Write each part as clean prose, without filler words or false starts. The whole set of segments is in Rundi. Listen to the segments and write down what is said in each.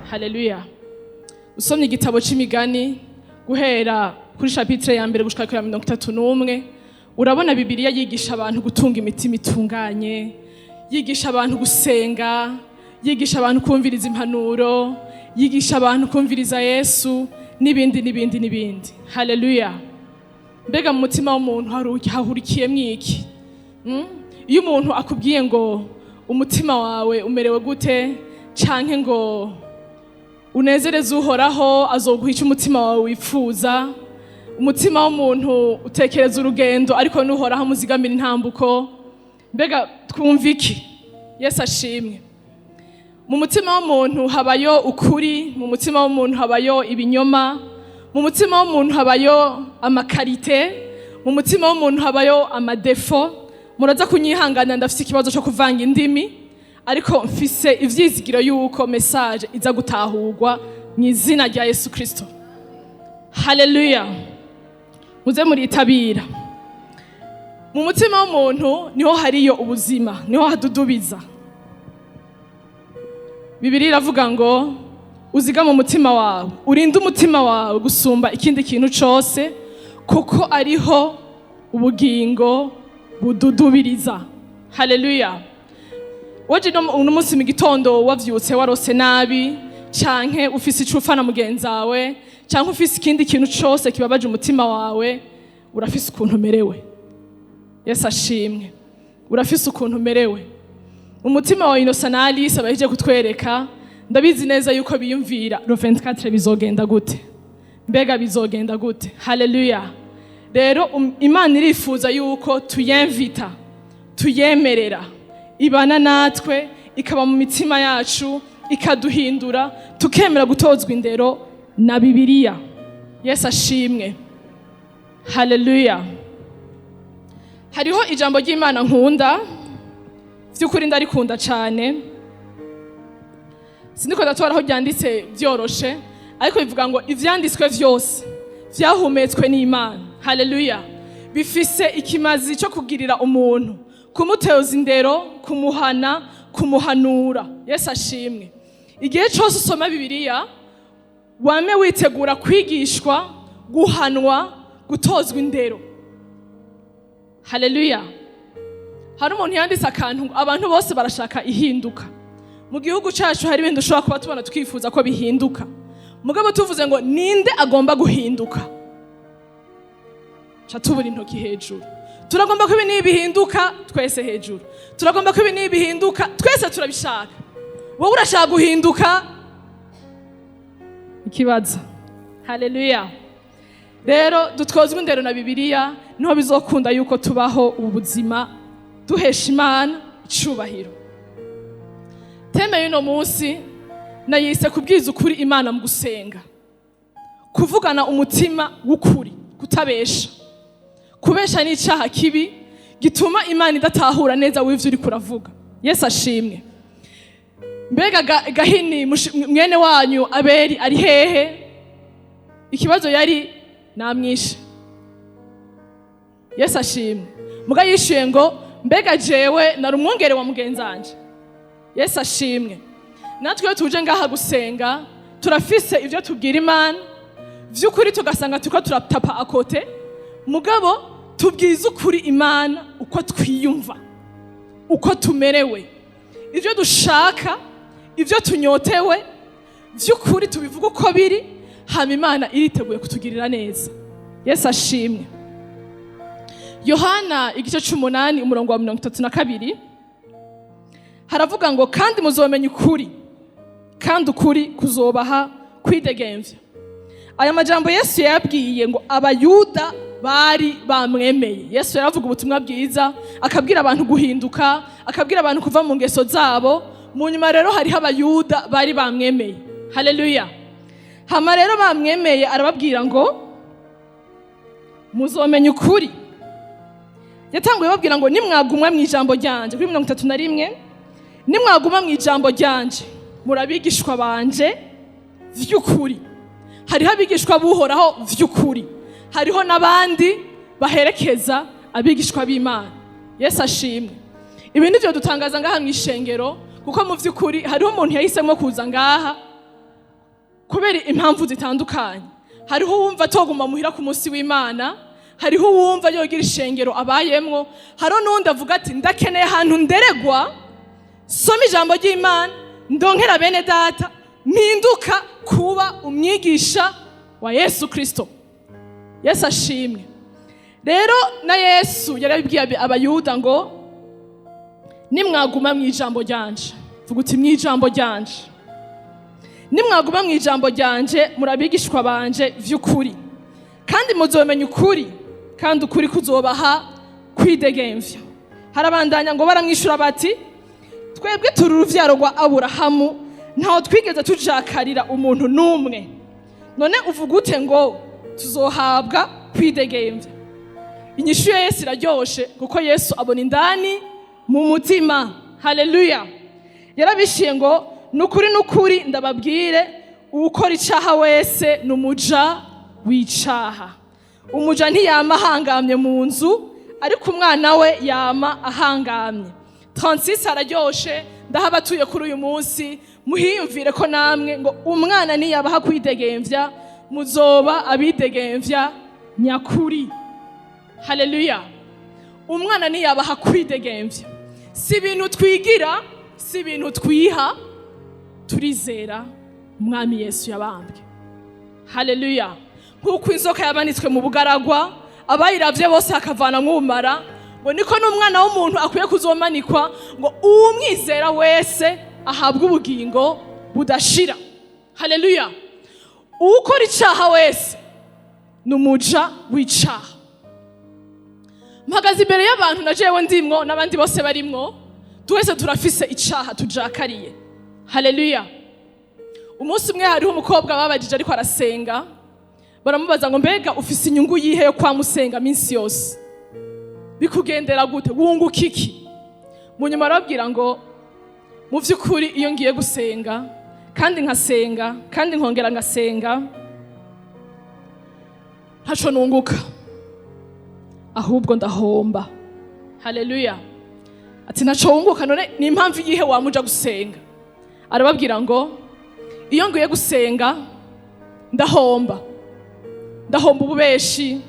Haleluya! Usomye igitabo c'Imigani guhera kuri chapitre ya mbere gushika kuri ya 31, urabona Bibiliya yigisha abantu gutunga imitima itunganye, yigisha abantu gusenga, yigisha abantu kumviriza impanuro, yigisha abantu kumviriza Yesu, n'ibindi n'ibindi n'ibindi. Haleluya! Mbega mu mutima w'umuntu hahurikiyemwo iki? Iyo umuntu akubwiye ngo umutima wawe umerewe gute, canke ngo unezereze Uhoraho, azoguha icyo umutima wawe wifuza. Umutima w'umuntu utekereza urugendo, ariko n'Uhoraho amuzigamira intambuko. Mbega twumva iki? Yesu ashimwe. Mu mutima w'umuntu habayo ukuri, mu mutima w'umuntu habayo ibinyoma, mu mutima w'umuntu habayo ama qualités, mu mutima w'umuntu habayo ama défauts. Muraza kunyihangana, ndafite ikibazo cyo kuvanga indimi, ariko mfise ivyizigiro yuko message iza gutahurwa mu izina rya Yesu Kristo. Haleluya! Muze muritabira. Mu mutima w'umuntu niho hariyo ubuzima, niho hadudubiza. Bibiliya iravuga ngo uzigame umutima wawe, urinde umutima wawe gusumba ikindi kintu cose, kuko ariho ubugingo bududubiriza. Haleluya! Waje uno munsi mu gitondo wavyutse warose nabi, canke ufise ico upfa na mugenzi wawe, canke ufise ikindi kintu cose kibabaje umutima wawe, urafise ukuntu umerewe. Yesu ashimwe. Urafise ukuntu umerewe. Umutima wa Innocent na Alice abaheje kutwereka, ndabizi neza yuko biyumvira le 24 bizogenda gute, mbega bizogenda gute? Haleluya! Rero Imana irifuza yuko tuyemvita, tuyemerera ibana natwe, ikaba mu mitima yacu, ikaduhindura, tukemera gutozwa indero na Bibiliya. Yesu ashimwe. Haleluya! Hariho ijambo ry'Imana nkunda, by'ukuri ndarikunda cyane. Sindiko ndatora aho ryanditse byoroshe, ariko bivuga ngo ivyanditswe vyose vyahumetswe n'Imana, haleluya, bifise ikimazi cyo kugirira umuntu, kumuteza indero, kumuhana, kumuhanura. Yesu ashimwe. Igihe cyose usoma Bibiliya, wame witegura kwigishwa, guhanwa, gutozwa indero. Haleluya! Hari umuntu yanditse akantu ngo abantu bose barashaka ihinduka. Mu gihugu cyacu hari ibintu dushobora kuba tubona twifuza ko bihinduka, mugabo tuvuze ngo ninde agomba guhinduka, ca tubura intoki hejuru. Turagomba ko ibi n'ibi bihinduka, twese hejuru. Turagomba ko ibi n'ibi bihinduka, twese turabishaka. Wowe urashaka guhinduka? Ikibazo. Haleluya! Rero dutozwe indero na Bibiliya, niho bizokunda yuko tubaho ubu buzima duhesha Imana icubahiro. Thème y'uno munsi nayise kubwiza ukuri Imana mu gusenga, kuvugana umutima w'ukuri, kutabesha. Kubesha ni icyaha kibi gituma Imana idatahura neza w'ivyo uriko uravuga. Yesu ashimwe. Mbega Gahini mwene wanyu Abeli ari hehe? Ikibazo yari namwishe. Yesu ashimwe. Muga yishuye ngo mbega jewe nari umwungere wa mugenzanje? Yesu ashimwe. Natwe iyo tuje ngaha gusenga, turafise ivyo tubwira Imana vy'ukuri, tugasanga turiko turatapa à côté, mugabo tubwize ukuri Imana uko twiyumva, uko tumerewe, ivyo dushaka, ivyo tunyotewe. Vy'ukuri tubivuga uko biri, hama Imana iriteguye kutugirira neza. Yesu ashimwe. Yohana igice c'umunani, umurongo wa 32, haravuga ngo kandi muzomenya ukuri, kandi ukuri kuzobaha kwidegemvya. Aya majambo Yesu yabwiye ngo Abayuda bari bamwemeye. Yesu yaravuga ubutumwa bwiza, akabwira abantu guhinduka, akabwira abantu kuva mu ngeso zabo. Mu nyuma rero hariho Abayuda bari bamwemeye. Haleluya! Hama rero bamwemeye, arababwira ngo muzomenya ukuri. Yatanguye babwira ngo nimwaguma mu ijambo ryanje, kuri 31, nimwaguma mu ijambo ryanje, murabigishwa banje vy'ukuri. Hariho abigishwa b'Uhoraho vy'ukuri, hariho n'abandi baherekeza abigishwa b'Imana. Yesu ashimwe. Ibi nivyo dutangaza ngaha mu ishengero, kuko mu vy'ukuri hariho umuntu yahisemo kuza ngaha. Kubera impamvu zitandukanye. Hariho uwumva atoguma muhira ku munsi w'Imana, hariho uwumva yogira ishengero abayemwo, hariho n'uwundi avuga ati: "Ndakeneye ahantu nderegwa, soma ijambo ry'Imana, ndonkera bene data, mpinduka kuba umwigisha wa Yesu Kristo." Yesu ashimwe. Rero na Yesu yarabibwiye Abayuda ngo: "Nimwaguma mu ijambo ryanje," vuga uti: "Mu ijambo ryanje." "Nimwaguma mu ijambo ryanje, murabigishwa banje vy'ukuri, kandi muzomenya ukuri, kandi ukuri kuzobaha kwidegemvya." Harabandanya ngo: "Baramwishura bati: Twebwe turi uruvyaro rwa Aburahamu, ntaho twigeze tujakarira umuntu n'umwe. None uvuga ute ngo tuzohabwa kwidegemvya?" Inyishu ya Yesu iraryoshe, kuko Yesu abona indani mu mutima. Haleluya! Yarabishiye ngo: "Nukuri, nukuri, ndababwire, uwukora icaha wese ni umuja w'icaha. Umuja ntiyama ahangamye mu nzu, ariko umwana we yama ahangamye." 36 araryoshe, ndaha abatuye kuri uyu munsi muhiyumvire ko namwe ngo: "Umwana niyabaha kwidegemvya, muzoba abidegemvya nyakuri." Haleluya! Umwana niyabaha kwidegemvya, si ibintu twigira, si ibintu twiha, turizera Umwami Yesu yabambwe. Haleluya! Nk'uko inzoka yamanitswe mu bugaragwa, abayiravye bose hakavanamwo ubumara, ngo niko n'Umwana w'umuntu akwiye kuzomanikwa, ngo uwumwizera wese ahabwe ubugingo budashira. Haleluya! Uwukora icaha wese ni umuja w'icaha. Mpagaze imbere y'abantu, na jewe ndimwo, n'abandi bose barimwo, twese turafise icaha tujakariye. Haleluya! Umunsi umwe hariho umukobwa babajije ariko arasenga, baramubaza ngo: "Mbega ufise inyungu yihe yo kwamusenga minsi yose? Bikugendera gute? Wunguka iki?" Mu nyuma arababwira ngo: "Mu by'ukuri, iyo ngiye gusenga, kandi nkasenga, kandi nkongera ngasenga, ntaco nunguka, ahubwo ndahomba." Haleluya! Ati: "Ntaco wunguka, none ni impamvu iyihe wamuja gusenga?" Arababwira ngo: "Iyo ngiye gusenga ndahomba, ndahomba ububeshi,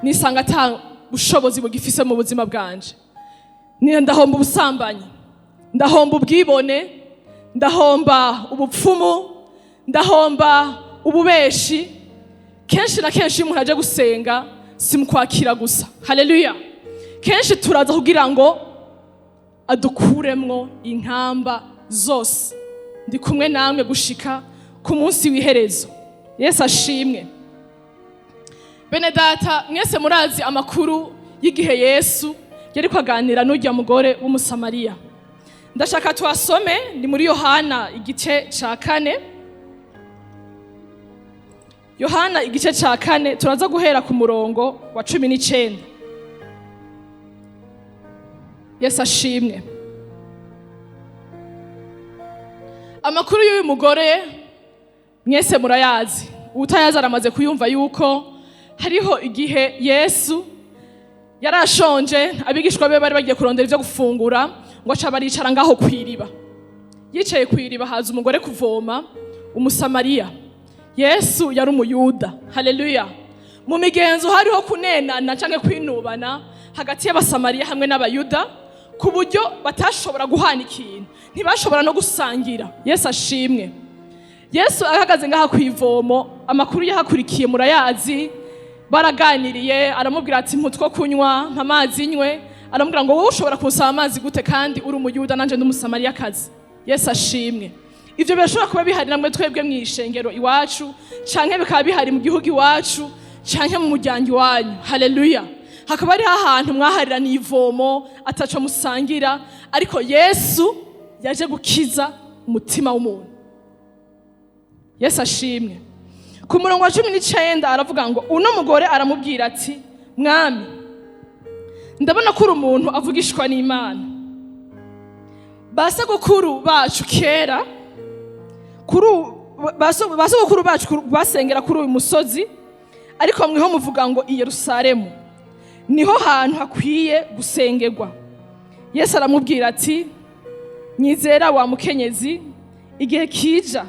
nisanga ata bushobozi bugifise mu buzima bwanje. Ndahomba ubusambanyi, ndahomba ubwibone, ndahomba ubupfumu, ndahomba ububeshi." Kenshi na kenshi iyo umuntu aje gusenga, si mu kwakira gusa. Haleluya! Kenshi turaza kugira ngo adukuremwo inkamba zose. Ndi kumwe namwe gushika ku munsi w'iherezo. Yesu ashimwe. Bene data, mwese murazi amakuru y'igihe Yesu yari aganira n'urya mugore w'Umusamariya. Ndashaka tuhasome, ni muri Yohana igice ca 4. Yohana igice ca 4, turaza guhera ku murongo wa 19. Yesu ashimwe. Amakuru y'uyu mugore mwese murayazi, utayazi aramaze kuyumva, yuko hariho igihe Yesu yari ashonje, abigishwa be bari bagiye kurondera ibyo gufungura, ngo aca baricara ngaho kw'iriba. Yicaye kw'iriba, haza umugore kuvoma, Umusamariya. Yesu yari Umuyuda. Haleluya! Mu migenzo hariho kunenana canke kwinubana hagati y'Abasamariya hamwe n'Abayuda, ku buryo batashobora guhana ikintu, ntibashobora no gusangira. Yesu ashimwe. Yesu ahagaze ngaha ku ivomo, amakuru yahakurikiye murayazi. Baraganiriye, aramubwira ati: "Mpa utwo kunywa, mpa amazi nywe." Aramubwira ngo: "Wowe ushobora kunsaba amazi gute kandi uri Umuyuda, nanje ndi Umusamariyakazi?" Yesu ashimwe. Ivyo birashobora kuba bihari namwe twebwe mw'ishengero iwacu, canke bikaba bihari mu gihugu iwacu, canke mu muryango iwanyu. Haleluya! Hakaba hariho ahantu mwahariraniye ivomo, ataco musangira, ariko Yesu yaje gukiza umutima w'umuntu. Yesu ashimwe. Ku murongo wa 19 aravuga ngo: "Uno mugore aramubwira ati: Mwami, ndabona ko uri umuntu avugishwa n'Imana. Ba sogokuru bacu kera ba sogokuru bacu basengera kuri uyu musozi, ariko mweho muvuga ngo i Yerusalemu niho hantu hakwiye gusengerwa." Yesu aramubwira ati: "Nyizera, wa mukenyezi, igihe kija."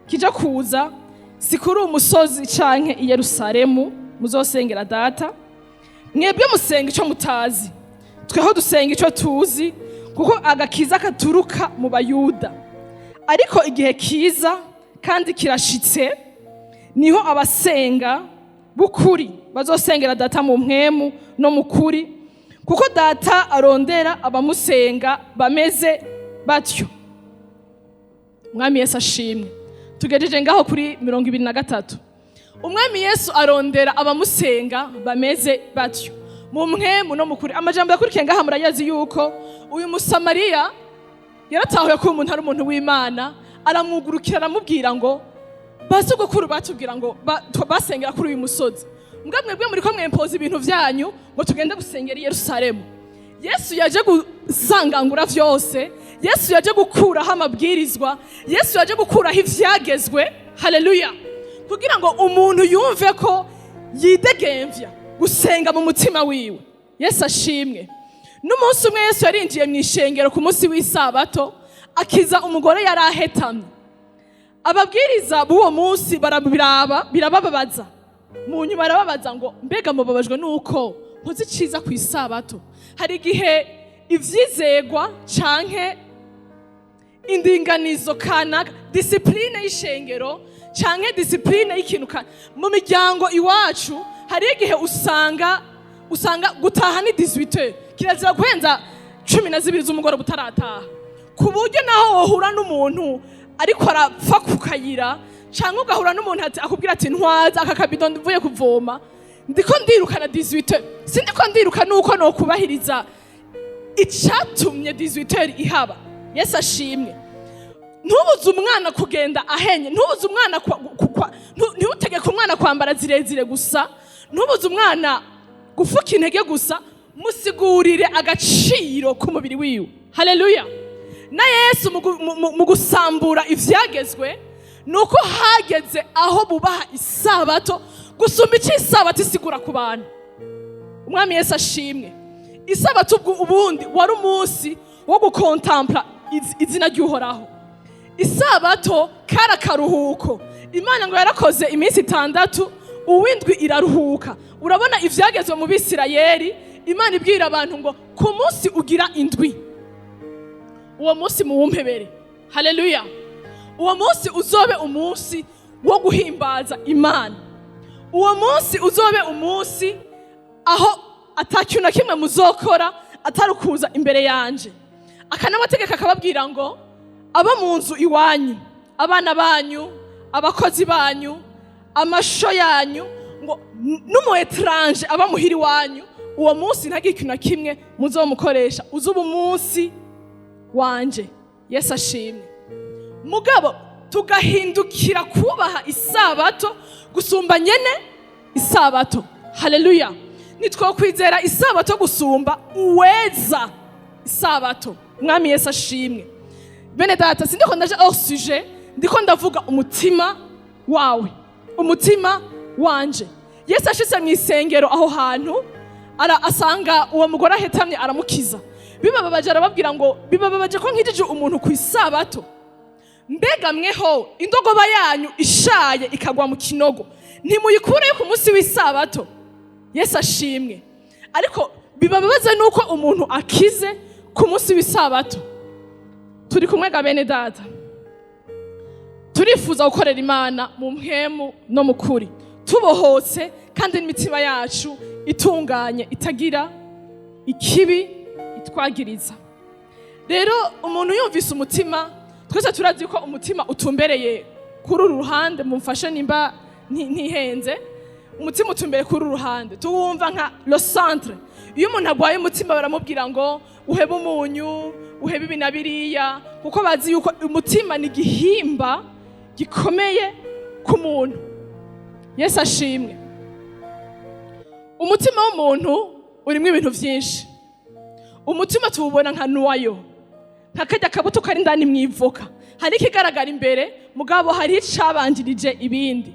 kija kuza, si kuri uyu musozi canke i Yerusalemu muzosengera Data. Mwebwe musenga ico mutazi, tweho dusenga ico tuzi, kuko agakiza katuruka mu Bayuda. Ariko igihe kiza kandi kirashitse, niho abasenga b'ukuri bazosengera Data mu mpwemu no mu kuri, kuko Data arondera abamusenga bameze batyo. Umwami Yesu ashimwe. Tugejeje ngaho kuri 23. Umwami Yesu arondera abamusenga bameze batyo, mu mpwemu no mu kuri. Amajambo yakurikiye ngaha murayazi, yuko uyu Musamariya yaratahuye ko uyu muntu ari umuntu w'Imana, aramwugurukira, aramubwira ngo: "Basogokuru batubwira ngo basengera kuri uyu musozi, mbwa mwebwe muriko mwempoza ibintu vyanyu ngo tugende gusengera i Yerusalemu." Yesu yaje gusangangura vyose, Yesu yaje gukuraho amabwirizwa, Yesu yaje gukuraho ivyagezwe, haleluya, kugira ngo umuntu yumve ko yidegemvya gusenga mu mutima wiwe. Yesu ashimwe. N'umunsi umwe Yesu yarinjiye mu ishengero ku munsi w'isabato, akiza umugore yari ahetamye. Ababwiriza b'uwo munsi barabiraba, birabababaza. Mu nyuma barababaza ngo: "Mbega mubabajwe nuko nkoze iciza ku isabato?" Hari igihe ivyizegwa canke indinganizo kanaka, discipline y'ishengero canke discipline y'ikintu mu miryango iwacu, hari igihe usanga gutaha ni 18, kirazira kurenza 12 z'umugoroba utarataha, ku buryo naho wohura n'umuntu ariko arapfa ku kayira, canke ugahura n'umuntu akubwira ati: "Ntwaza aka kabido, mvuye kuvoma, ndiko ndirukana 18." Sindiko ndiruka nuko nokubahiriza icatumye 18 ihaba. Yesu ashimwe. Ntubuze umwana kugenda ahenye, ntubuze umwana ntutegeke umwana kwambara zirezire gusa, ntubuze umwana gufuka intege gusa. Musigurire agaciro k'umubiri wiwe. Haleluya. Na Yesu mu gusambura ivyagezwe, ni uko hageze aho bubaha isabato gusumba icyo isabato isigura ku bantu. Umwami Yesu ashimwe. Isabato ubwo ubundi wari umunsi wo gukontampla izina ry'Uhoraho. Isabato kari akaruhuko. Imana ngo yarakoze iminsi 6, uwindwi iraruhuka. Urabona ivyagezwe mu Bisirayeli, Imana ibwira abantu ngo: "Ku munsi ugira indwi, uwo munsi muwumpebere." Haleluya. Uwo munsi uzobe umunsi wo guhimbaza Imana, uwo munsi uzobe umunsi aho atakintu na kimwe muzokora atari ukuza imbere yanje. Akanamategeko akababwira ngo: "Abo mu nzu iwanyu, abana banyu, abakozi banyu, amasho yanyu, ngo n'umu étranger aba muhira iwanyu, uwo munsi ntagire ikintu na kimwe muzomukoresha, uzuba umunsi wanje." Yesu ashimwe. Mugabo tugahindukira kubaha isabato gusumba nyene isabato. Haleluya. Nitwokwizera isabato gusumba uweza isabato. Umwami Yesu ashimwe. Bene data, sindiko ndaje hors sujet, ndiko ndavuga umutima wawe, umutima wanje. Yesu ashitse mu isengero aho hantu, asanga uwo mugore ahetamye, aramukiza. Bibababaje, arababwira ngo: "Bibababaje ko nkijije umuntu ku isabato? Mbega mweho indogoba yanyu ishaye ikagwa mu kinogo, ntimuyikureyo ku munsi w'isabato?" Yesu ashimwe. Ariko bibabaza nuko umuntu akize ku munsi w'isabato. Turi kumwe ga bene data? Turifuza gukorera Imana mu mpwemu no mu kuri, tubohotse kandi n'imitima yacu itunganye, itagira ikibi itwagiriza. Rero umuntu yumvise umutima, twese turazi ko umutima utumbereye kuri uru ruhande. Mumfashe nimba ntihenze. Umutima utumbereye kuri uru ruhande, tuwumva nka le centre. Iyo umuntu agwaye umutima, baramubwira ngo uhebe umunyu, uhebe ibi na biriya, kuko bazi yuko umutima ni igihimba gikomeye ku muntu. Yesu ashimwe. Umutima w'umuntu urimo ibintu byinshi. Umutima tuwubona nka noyau, nka kajya kabuto kari indani mu ivoka. Hari ikigaragara imbere, mugabo hari icabanjirije ibindi.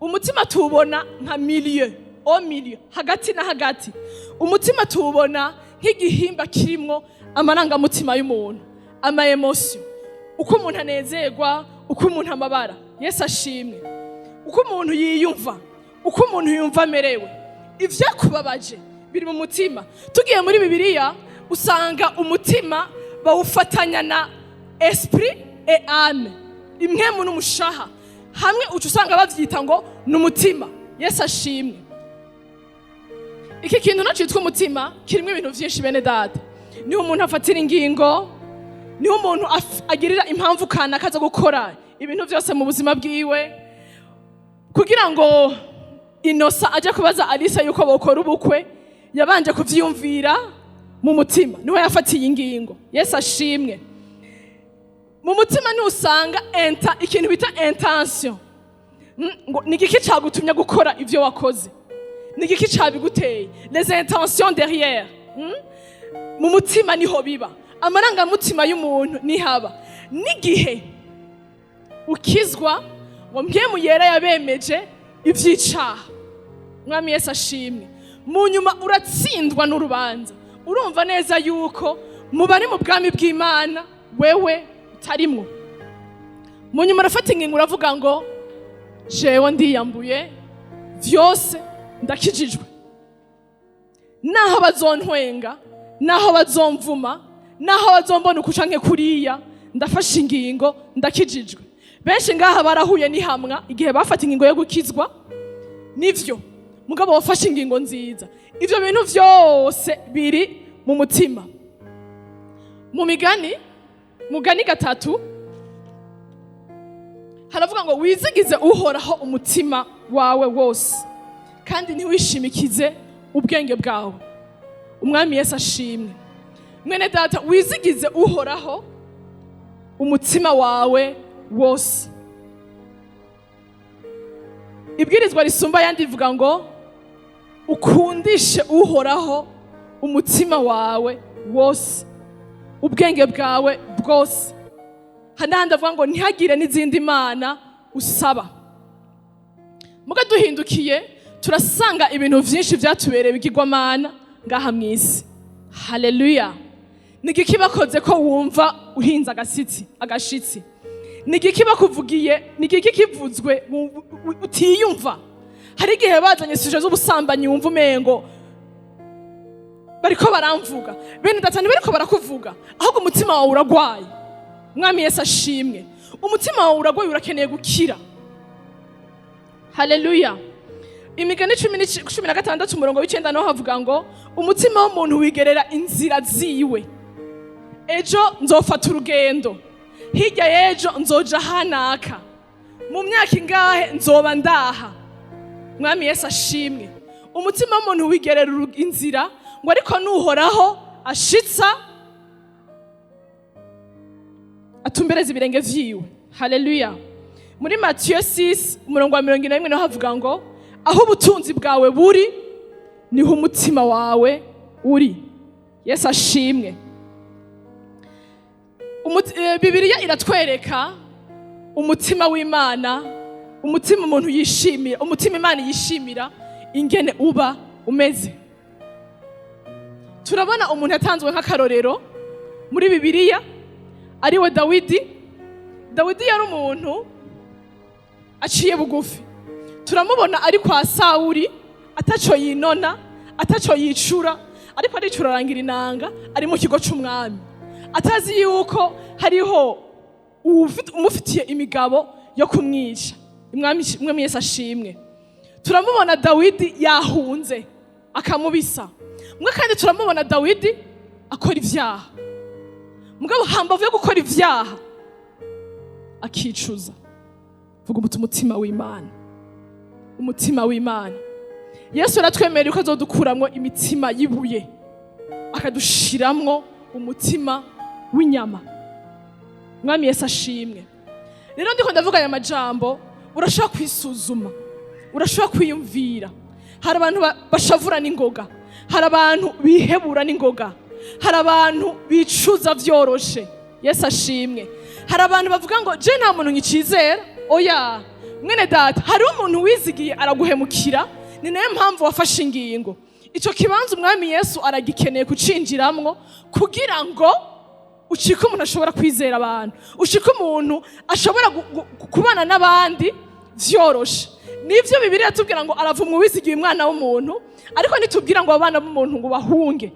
Umutima tuwubona nka milieu, au milieu, hagati na hagati. Umutima tuwubona nk'igihimba kirimwo amarangamutima y'umuntu, ama émotions, uko umuntu anezerwa, uko umuntu amabara. Yesu ashimwe. Uko umuntu yiyumva, uko umuntu yumva amerewe, ivyakubabaje biri mu mutima. Tugiye muri Bibiliya, usanga umutima bawufatanya na esprit et âme, impwemu n'umushaha hamwe, uca usanga bavyita ngo ni umutima. Yesu ashimwe. Iki kintu naco citwa umutima kirimo ibintu vyinshi, bene data. Niho umuntu afatira ingingo, niho umuntu agirira impamvu kanaka zo gukora ibintu byose mu buzima bwiwe. Kugira ngo Inosa aje kubaza Alisa yuko bokora ubukwe, yabanje kuvyiyumvira mu mutima, niho yafatiye ingingo. Yesu ashimwe. Mu mutima niho usanga ikintu bita intention. Ngo ni igiki cagutumye gukora ivyo wakoze? Ni igiki cabiguteye? Les intentions derrière. Mu mutima niho biba, amarangamutima y'umuntu nihaba. N'igihe ukizwa, ngo Mpwemu Yera yabemeje ivy'icaha. Mwami Yesu ashimwe. Mu nyuma uratsindwa n'urubanza, urumva neza yuko mu bari mu bwami bw'Imana wewe utarimwo. Mu nyuma urafata ingingo, uravuga ngo: "Jewe ndiyambuye vyose, ndakijijwe. Naho bazontwenga, naho bazomvuma, naho bazombona uku canke kuriya, ndafashe ingingo, ndakijijwe." Benshi ngaha barahuye n'ihamwa igihe bafata ingingo yo gukizwa. Nivyo, mugabo wafashe ingingo nziza. Ivyo bintu vyose biri mu mutima. Mu Migani, Mugani 3, haravuga ngo: "Wizigize Uhoraho umutima wawe wose, kandi ntiwishimikize ubwenge bwawe." Umwami Yesu ashimwe. Mwene data, wizigize Uhoraho umutima wawe wose. Ibwirizwa risumba ayandi rivuga ngo: "Ukundishe Uhoraho umutima wawe wose, ubwenge bwawe bwose." Hari n'ahandi avuga ngo: "Ntihagire n'izindi mana usaba." Muga duhindukiye, turasanga ibintu vyinshi vyatubereye ibigirwamana ngaha mw'isi. Haleluya! Ni igiki bakoze ko wumva uhinze agashitsi? Ni igiki bakuvugiye? Ni igiki kivuzwe utiyumva? Hari igihe bazanye sujet z'ubusambanyi, wumva umengo bariko baramvuga. Bene data, ntibariko barakuvuga, ahubwo umutima wawe uragwaye. Mwami Yesu ashimwe. Umutima wawe uragwaye, urakeneye gukira. Haleluya! Imigani 16, umurongo w'9, naho havuga ngo: "Umutima w'umuntu wigerera inzira ziwe." Ejo nzofata urugendo, hirya y'ejo nzoja hanaka, mu myaka ingahe nzoba ndaha. Mwami Yesu ashimwe. Umutima w'umuntu wigerera inzira, ngo ariko nuhoraho ashitsa atumbereza ibirenge vyiwe. Haleluya! Muri Matiyo 6, umurongo wa 41, naho havuga ngo: "Aho ubutunzi bwawe buri, niho umutima wawe uri." Yesu ashimwe. Bibiliya iratwereka umutima w'Imana, umutima umuntu yishimira, umutima Imana yishimira, ingene uba umeze. Turabona umuntu yatanzwe nk'akarorero muri Bibiliya, ariwe Dawidi. Dawidi yari umuntu aciye bugufi. Turamubona ari kwa Sawuri, ataco yinona, ataco yicura, ariko aricurarangira inanga ari mu kigo c'umwami, atazi yuko hariho umufitiye imigabo yo kumwica. Umwami Yesu ashimwe. Turamubona Dawidi yahunze akamubisa mwe, kandi turamubona Dawidi akora ivyaha, mugabo hambavu yo gukora ivyaha akicuza. Vuga umuti, umutima w'Imana, umutima w'Imana. Yesu aratwemerera ko azodukuramwo imitima y'ibuye, akadushiramwo umutima w'inyama. Mwami Yesu ashimwe. Rero ndiko ndavuga aya majambo, urashobora kwisuzuma, urashobora kwiyumvira. Hari abantu bashavura n'ingoga, hari abantu bihebura n'ingoga, hari abantu bicuza vyoroshe. Yesu ashimwe. Hari abantu bavuga ngo: "Je nta muntu nkicizera." Oya, mwene data, hariho umuntu wizigiye araguhemukira, ni nayo mpamvu wafashe ingingo. Ico kibanza Umwami Yesu aragikeneye kucinjiramwo kugira ngo Ucike umuntu ashobora kwizera abantu, ucike umuntu ashobora kubana n'abandi vyoroshe. Nivyo Bibiliya tubwira ngo aravumwa uwizigiye umwana w'umuntu, ariko ntitubwira ngo abana b'umuntu ngo bahunge.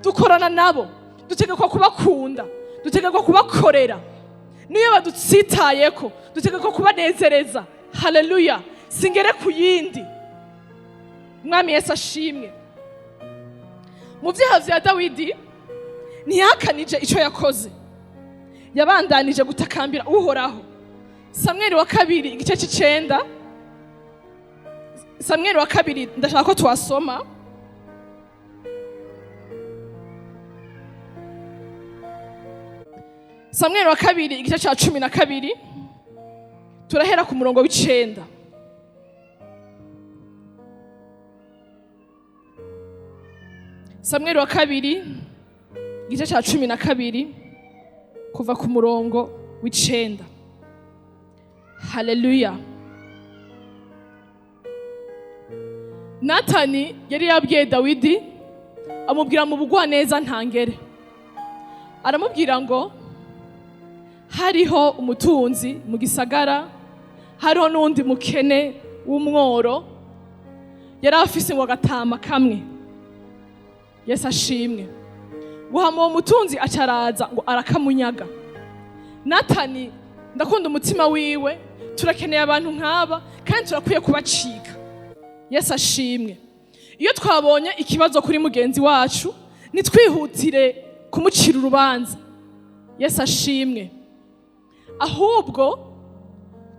Dukorana nabo, dutegekwa kubakunda, dutegekwa kubakorera. Niyo badutsitayeko, dutegekwa kubanezereza. Haleluya! Singere ku yindi. Umwami Yesu ashimwe. Mu vyaha vya Dawidi, ntiyakanije ico yakoze, yabandanije gutakambira Uhoraho. Samweli wa kabiri igice c'icenda, Samweli wa kabiri, ndashaka ko tuhasoma. Samweli wa kabiri igice ca 12, turahera ku murongo w'icenda. Samweli wa kabiri igice ca 12, kuva ku murongo w'icenda. Haleluya! Natani yari yabwiye Dawidi, amubwira mu bugwaneza ntangere, aramubwira ngo hariho umutunzi mu gisagara, hariho n'undi mukene w'umworo yari afise ngo agatama kamwe. Yesu ashimwe. Guhama uwo mutunzi acaraza ngo arakamunyaga. Natani, ndakunda umutima wiwe. Turakeneye abantu nk'aba kandi turakwiye kubacika. Yesu ashimwe. Iyo twabonye ikibazo kuri mugenzi wacu, ntitwihutire kumucira urubanza. Yesu ashimwe. Ahubwo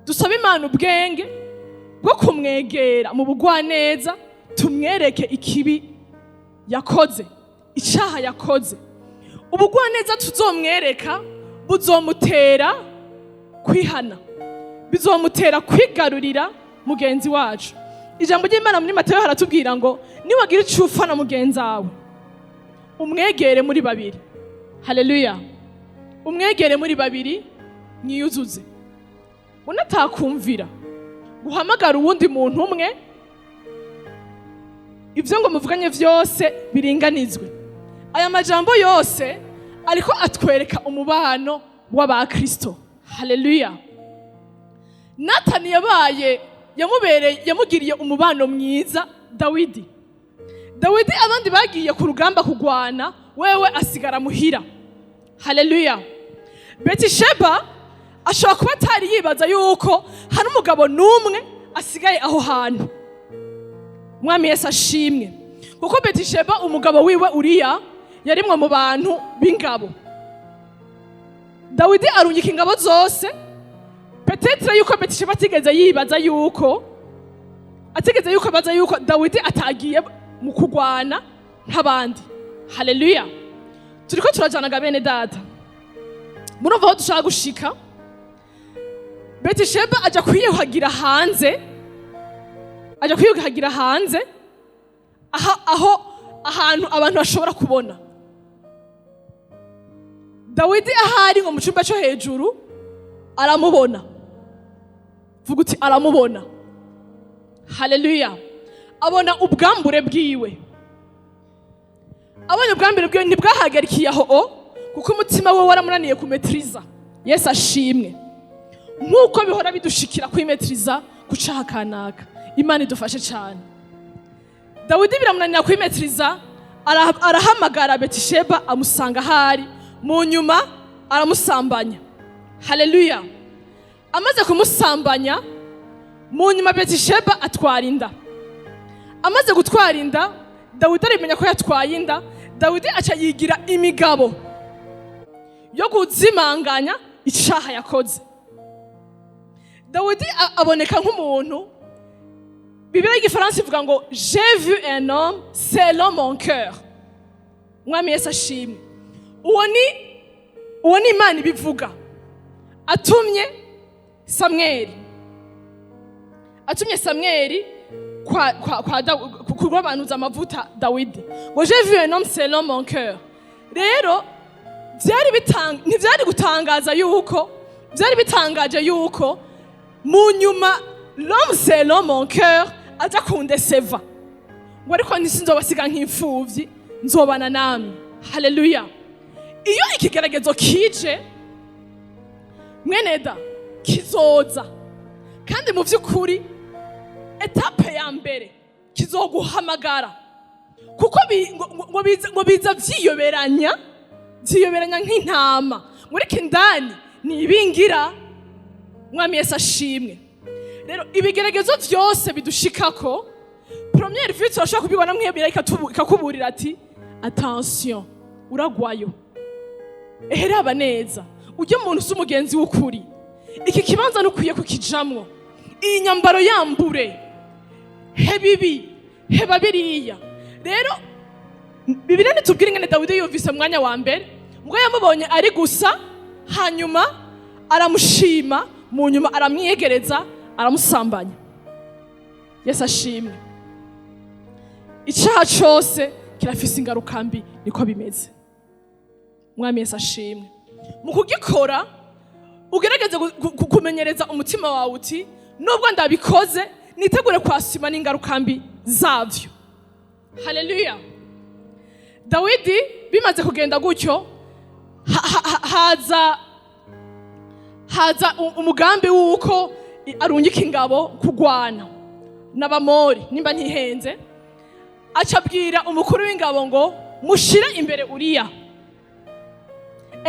dusabe Imana ubwenge bwo kumwegera mu bugwaneza, tumwereke ikibi yakoze, icaha yakoze. Ubugwaneza tuzomwereka buzomutera kwihana, bizomutera kwigarurira mugenzi wacu. Ijambo ry'Imana muri Matayo haratubwira ngo niwagira ico upfa na mugenzi wawe, umwegere muri babiri. Haleluya! Umwegere muri babiri, mwiyuzuze. Unatakumvira, guhamagara uwundi muntu umwe, ivyo ngo muvuganye vyose biringanizwe. Aya majambo yose ariko atwereka umubano w'abakristo. Haleluya! Natani yabaye yamubereye, yamugiriye umubano mwiza Dawidi. Dawidi, abandi bagiye ku rugamba kugwana, wewe asigara muhira. Haleluya! Betisheba ashobora kuba atari yibaza yuko hari umugabo n'umwe asigaye aho hantu. Umwami Yesu ashimwe. Kuko Betisheba, umugabo wiwe Uriya yarimwe mu bantu b'ingabo. Dawidi arungika ingabo zose. Peut-être yuko Betisheba atigeze yibaza yuko, atigeze yuko abaza yuko Dawidi atagiye mu kugwana nk'abandi. Haleluya! Turiko turajanaga, bene data? Murumva aho dushaka gushika? Betisheba aja kwiyuhagira hanze, aja kwiyuhagira hanze aha, aho ahantu abantu bashobora kubona. Dawidi ahari ngo mu cyumba cyo hejuru aramubona. Vuga uti: "Aramubona." Haleluya! Abona ubwambure bwiwe. Abonye ubwambure bwiwe, ntibwahagarikiye aho o, kuko umutima we waramunaniye kumetiriza. Yesu ashimwe. Nk'uko bihora bidushikira kwimetiriza ku caha kanaka, Imana idufashe cyane. Dawidi biramunanira kwimetiriza, arahamagara Betisheba, amusanga ahari, mu nyuma aramusambanya. Haleluya! Amaze kumusambanya, mu nyuma Betisheba atwara inda. Amaze gutwara inda, Dawidi arimenya ko yatwaye inda. Dawidi aca yigira imigabo yo kuzimanganya icaha yakoze. Dawidi aboneka nk'umuntu, Bibiliya y'igifaransa ivuga ngo: "J'ai vu un homme selon mon cœur." Umwami Yesu ashimwe. Uwo ni Imana ibivuga, atumye Samweli, atumye Samweli kwa kurwabanuza amavuta Dawidi, ngo: "J'ai vu un homme selon mon cœur." Rero ntivyari gutangaza yuko, byari bitangaje yuko mu nyuma l'homme selon mon cœur aja kundeseva, ngo: "Ariko ntisinzobasiga nk'imfuvyi, nzobana namwe." Haleluya! Iyo ikigeragezo kije, mweneda, kizoza kandi mu by'ukuri étape ya mbere kizoguhamagara, kuko ngo biza vyiyoberanya, vyiyoberanya nk'intama, muri kindani ni ibingira. Mwami Yesu ashimwe. Rero ibigeragezo vyose bidushikako, première vue turashobora kubibona mwebera, ikakuburira ati: "Attention, uragwayo, ehe, raba neza, ujye muntu si umugenzi w'ukuri, iki kibanza ntukwiye kukijamwo, iyi nyambaro yambure, heba ibi, heba biriya." Rero Bibiliya ntitubwira ingene Dawidi yumvise mu mwanya wa mbere, ubwo yamubonye ari gusa, hanyuma aramushima, mu nyuma aramwiyegereza, aramusambanya. Yesu ashimwe. Icyaha cyose kirafise ingaruka mbi, niko bimeze. Mwami Yesu ashimwe. Mu kugikora, ugerageze kumenyereza umutima wawe uti: "Nubwo ndabikoze, nitegure kwasima n'ingaruka mbi zavyo." Haleluya. Dawidi bimaze kugenda gutyo, haza umugambi w'uko arungika ingabo kugwana n'Abamori, nimba ntihenze. Aca abwira umukuru w'ingabo ngo: "Mushire imbere Uriya."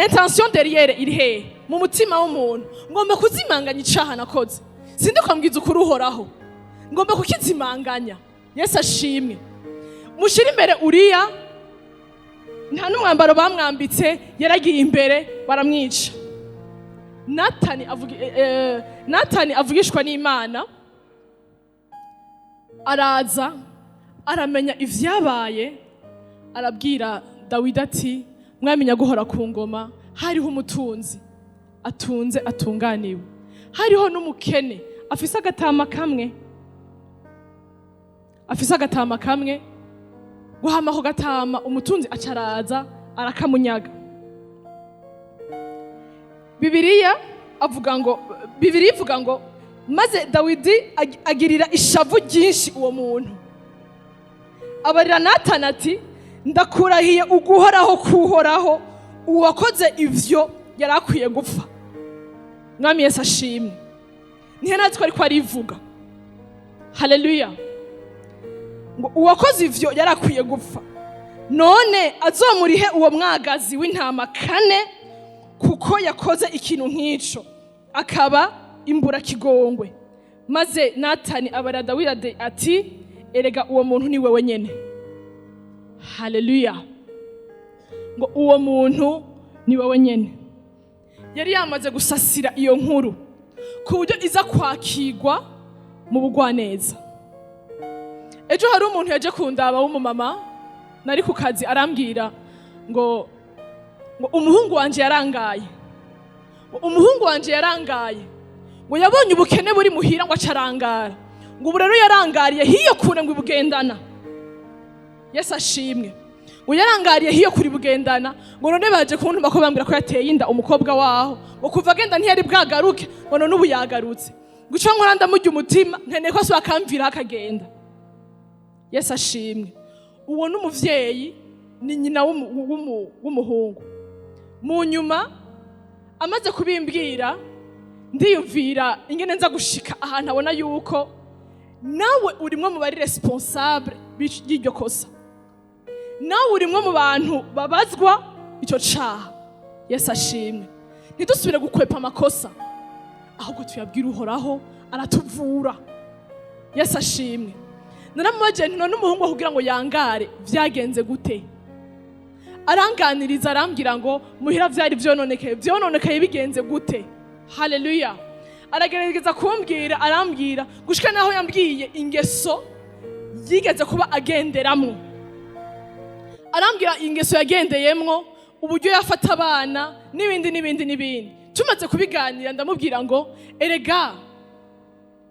Intention derrière iri hehe mu mutima w'umuntu? Ngomba kuzimanganya icaha nakoze, sindi kwambwiza ukuri Uhoraho, ngomba kukizimanganya. Yesu ashimwe. Mushire imbere Uriya. Nta n'umwambaro bamwambitse, yaragiye imbere baramwica. Natani avugishwa n'Imana araza, aramenya ivyabaye, arabwira Dawidi ati: "Mwamenya guhora ku ngoma, hariho umutunzi atunze atunganiwe, hariho n'umukene afise agatama kamwe, afise agatama kamwe. Guhama ako gatama, umutunzi acaraza arakamunyaga." Bibiliya ivuga ngo: "Maze Dawidi agirira ishavu ryinshi uwo muntu, abarira Natani ati: 'Ndakurahiye uguhoraho kuhoraho, uwakoze ivyo yari akwiye gupfa.'" Mwami Yesu ashimwe. Nihe natwe ariko arivuga, haleluya, ngo uwakoze ivyo yari akwiye gupfa. "None azomurihe uwo mwagazi w'intama kane, kuko yakoze ikintu nk'ico akaba imburakigongwe." Maze Natani abarira Dawidi ati: "Erega uwo muntu ni wewe nyene." Haleluya. Ngo uwo muntu ni wewe nyene. Yari yamaze gusasira iyo nkuru ku buryo iza kwakirwa mu bugwaneza. Ejo hari umuntu yaje kundaba w'umumama, nari ku kazi, arambwira ngo umuhungu wanje yarangaye, ngo umuhungu wanje yarangaye, ngo yabonye ubukene buri muhira, ngo acarangara, ngo ubu rero yarangariye hiyo kure, ngo ibugendana. Yesu ashimwe. Ngo yarangariye hiyo kuri bugendana, ngo none baje kuntuma ko bambwira ko yateye inda umukobwa waho, ngo kuva agenda ntiyari bwagaruke, ngo none ubu yagarutse, ngo ico nkora ndamurya umutima, nkeneye ko asubira akamviraho akagenda. Yesu ashimwe. Uwo n'umuvyeyi, ni nyina w'umuhungu. Mu nyuma amaze kubimbwira, ndiyumvira ingene nza gushika ahantu abona yuko nawe urimwo mu bari responsable y'iryo kosa, nawe urimwo mu bantu babazwa icyo caha. Yesu ashimwe. Ntidusubire gukwepa amakosa, ahubwo tuyabwire Uhoraho, aratuvura. Yesu ashimwe. Naramubagiye nti: "None umuhungu kugira ngo yangare vyagenze gute?" Aranganiriza, arambwira ngo muhira vyari vyononekaye. Vyononekaye bigenze gute? Haleluya. Aragerageza kumbwira, arambwira gushika naho yambwiye ingeso yigeze kuba agenderamwo. Arambwira ingeso yagendeyemwo, uburyo yafata abana, n'ibindi n'ibindi n'ibindi. Tumaze kubiganira, ndamubwira ngo: "Erega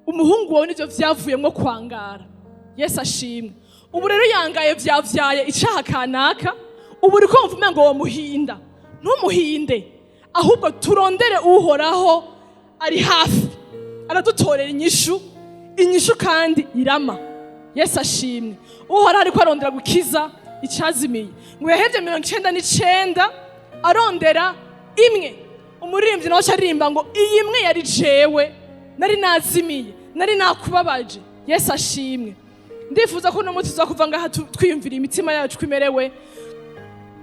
umuhungu wawe nivyo vyavuyemwo kwangara." Yesu ashimwe. Ubu rero yangaye, vyavyaye icaha kanaka. Ubu uri kumva umengo womuhinda. Ntumuhinde, ahubwo turondere Uhoraho, ari hafi, aradutorera inyishu, inyishu kandi irama. Yesu ashimwe. Uhoraho ariko arondera gukiza icazimiye, ngo yahevye 99. Arondera imwe. Umuririmbyi nawe aca aririmba ngo iyi imwe yari jewe, nari nazimiye, nari nakubabaje. Yesu ashimwe. Ndifuza ko uno munsi tuza kuva ngaha twiyumvira imitima yacu ko imerewe,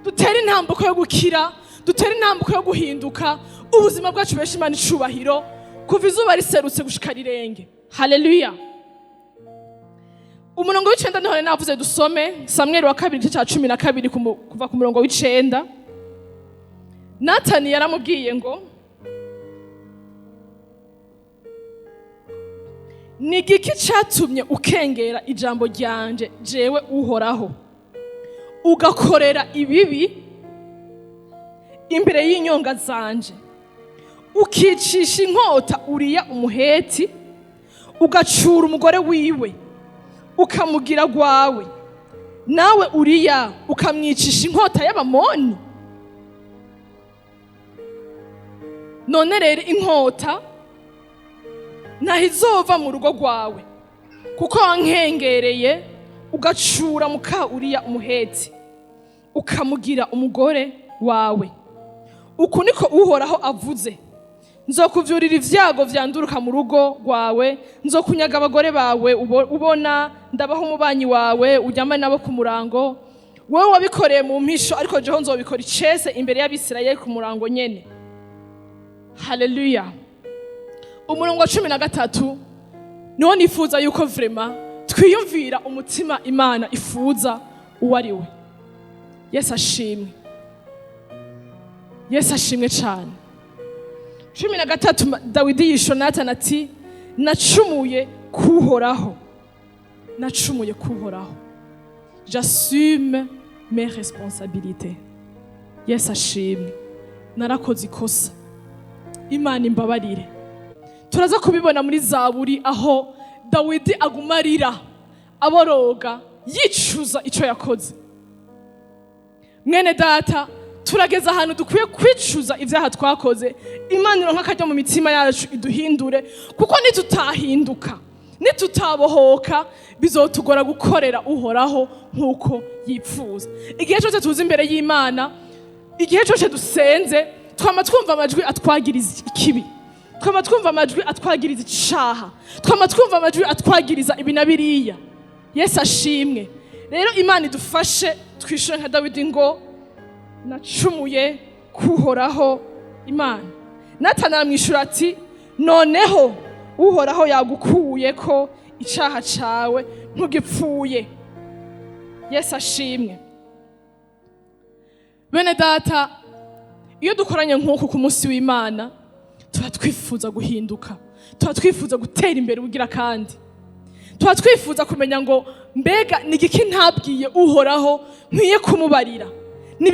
dutere intambuko yo gukira, dutere intambuko yo guhinduka, ubuzima bwacu besha Imana icubahiro kuva izuba riserutse gushika rirenge. Haleluya. Umurongo w'9 niho navuze dusome Samweli wa kabiri, igice cya 12, kuva ku murongo w'9. Natani yaramubwiye ngo: "Ni igiki cyatumye ukengera ijambo ryanje jewe Uhoraho, ugakorera ibibi imbere y'inyonga zanje, ukicisha inkota Uriya Umuheti, ugacura umugore wiwe ukamugira gwawe, nawe Uriya ukamwicisha inkota y'Abamoni? None rero inkota ntaho izova mu rugo rwawe, kuko wankengereye ugacura muka Uriya Umuheti ukamugira umugore wawe. Uku niko Uhoraho avuze: nzokuvyurira ivyago vyanduruka mu rugo rwawe, nzokunyaga abagore bawe ubona, ndabaho umubanyi wawe uryamane nabo ku murango. Wowe wabikoreye mu mpisho, ariko jeho nzobikora icese imbere y'Abisirayeli ku murango nyene." Haleluya. Umurongo wa 13 niwo nifuza yuko vraiment twiyumvira umutima Imana ifuza uwo ari we. Yesu ashimwe, Yesu ashimwe cyane. 13, Dawidi yisho Natani ati: "Nacumuye kuhoraho, nacumuye kuhoraho." J'assume mes responsabilités. Yesu ashimwe. Narakoze ikosa, Imana imbabarire. Turaza kubibona muri Zaburi aho Dawidi aguma arira, aboroga, yicuza icyo yakoze. Mwene data, turageze ahantu dukwiye kwicuza ibyaha twakoze, Imana ironka akaryo mu mitima yacu iduhindure, kuko nitutahinduka, nitutabohoka, bizotugora gukorera Uhoraho nk'uko yipfuza. Igihe cyose tuza imbere y'Imana, igihe cyose dusenze, twama twumva amajwi atwagiriza ikibi, twama twumva amajwi atwagiriza icaha, twama twumva amajwi atwagiriza ibi na biriya. Yesu ashimwe. Rero Imana idufashe twishure nka Dawidi ngo: "Nacumuye kuhoraho Imana." Natani aramwishyura ati: "Noneho Uhoraho yagukuye ko icaha cawe, ntugipfuye." Yesu ashimwe. Bene data, iyo dukoranye nk'uku ku munsi w'Imana, tuba twifuza guhinduka, tuba twifuza gutera imbere ubugira kandi tuba twifuza kumenya ngo mbega ni igiki ntabwiye Uhoraho nkwiye kumubarira? Ni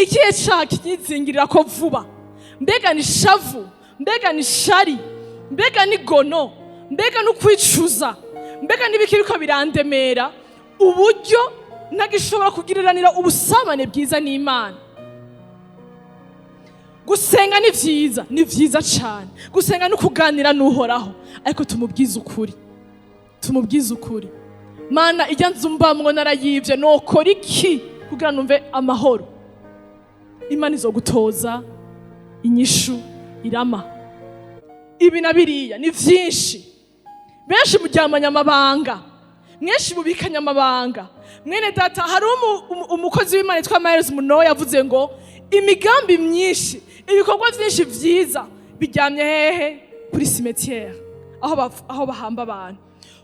ikihe caha kinyizingirira ko vuba? Mbega ni shavu? Mbega ni shari? Mbega ni gono? Mbega ni ukwicuza? Mbega n'ibiki biriko birandemera uburyo ntagishobora kugiriranira ubusabane bwiza n'Imana? Gusenga ni vyiza, ni vyiza cane. Gusenga no kuganira n'Uhoraho, ariko tumubwize ukuri, tumubwize ukuri. Mana, ijya nzu mbamwo narayivye, nokora iki kugira numve amahoro? Imana izogutoza inyishu irama. Ibi na biriya ni vyinshi. Benshi muryamanye amabanga, mwenshi mubikanye amabanga. Mwene data, hari umukozi w'Imana yitwa Myles Munroe yavuze ngo imigambi myinshi, ibikorwa vyinshi vyiza biryamye hehe? Kuri cimetière, aho bahamba abantu,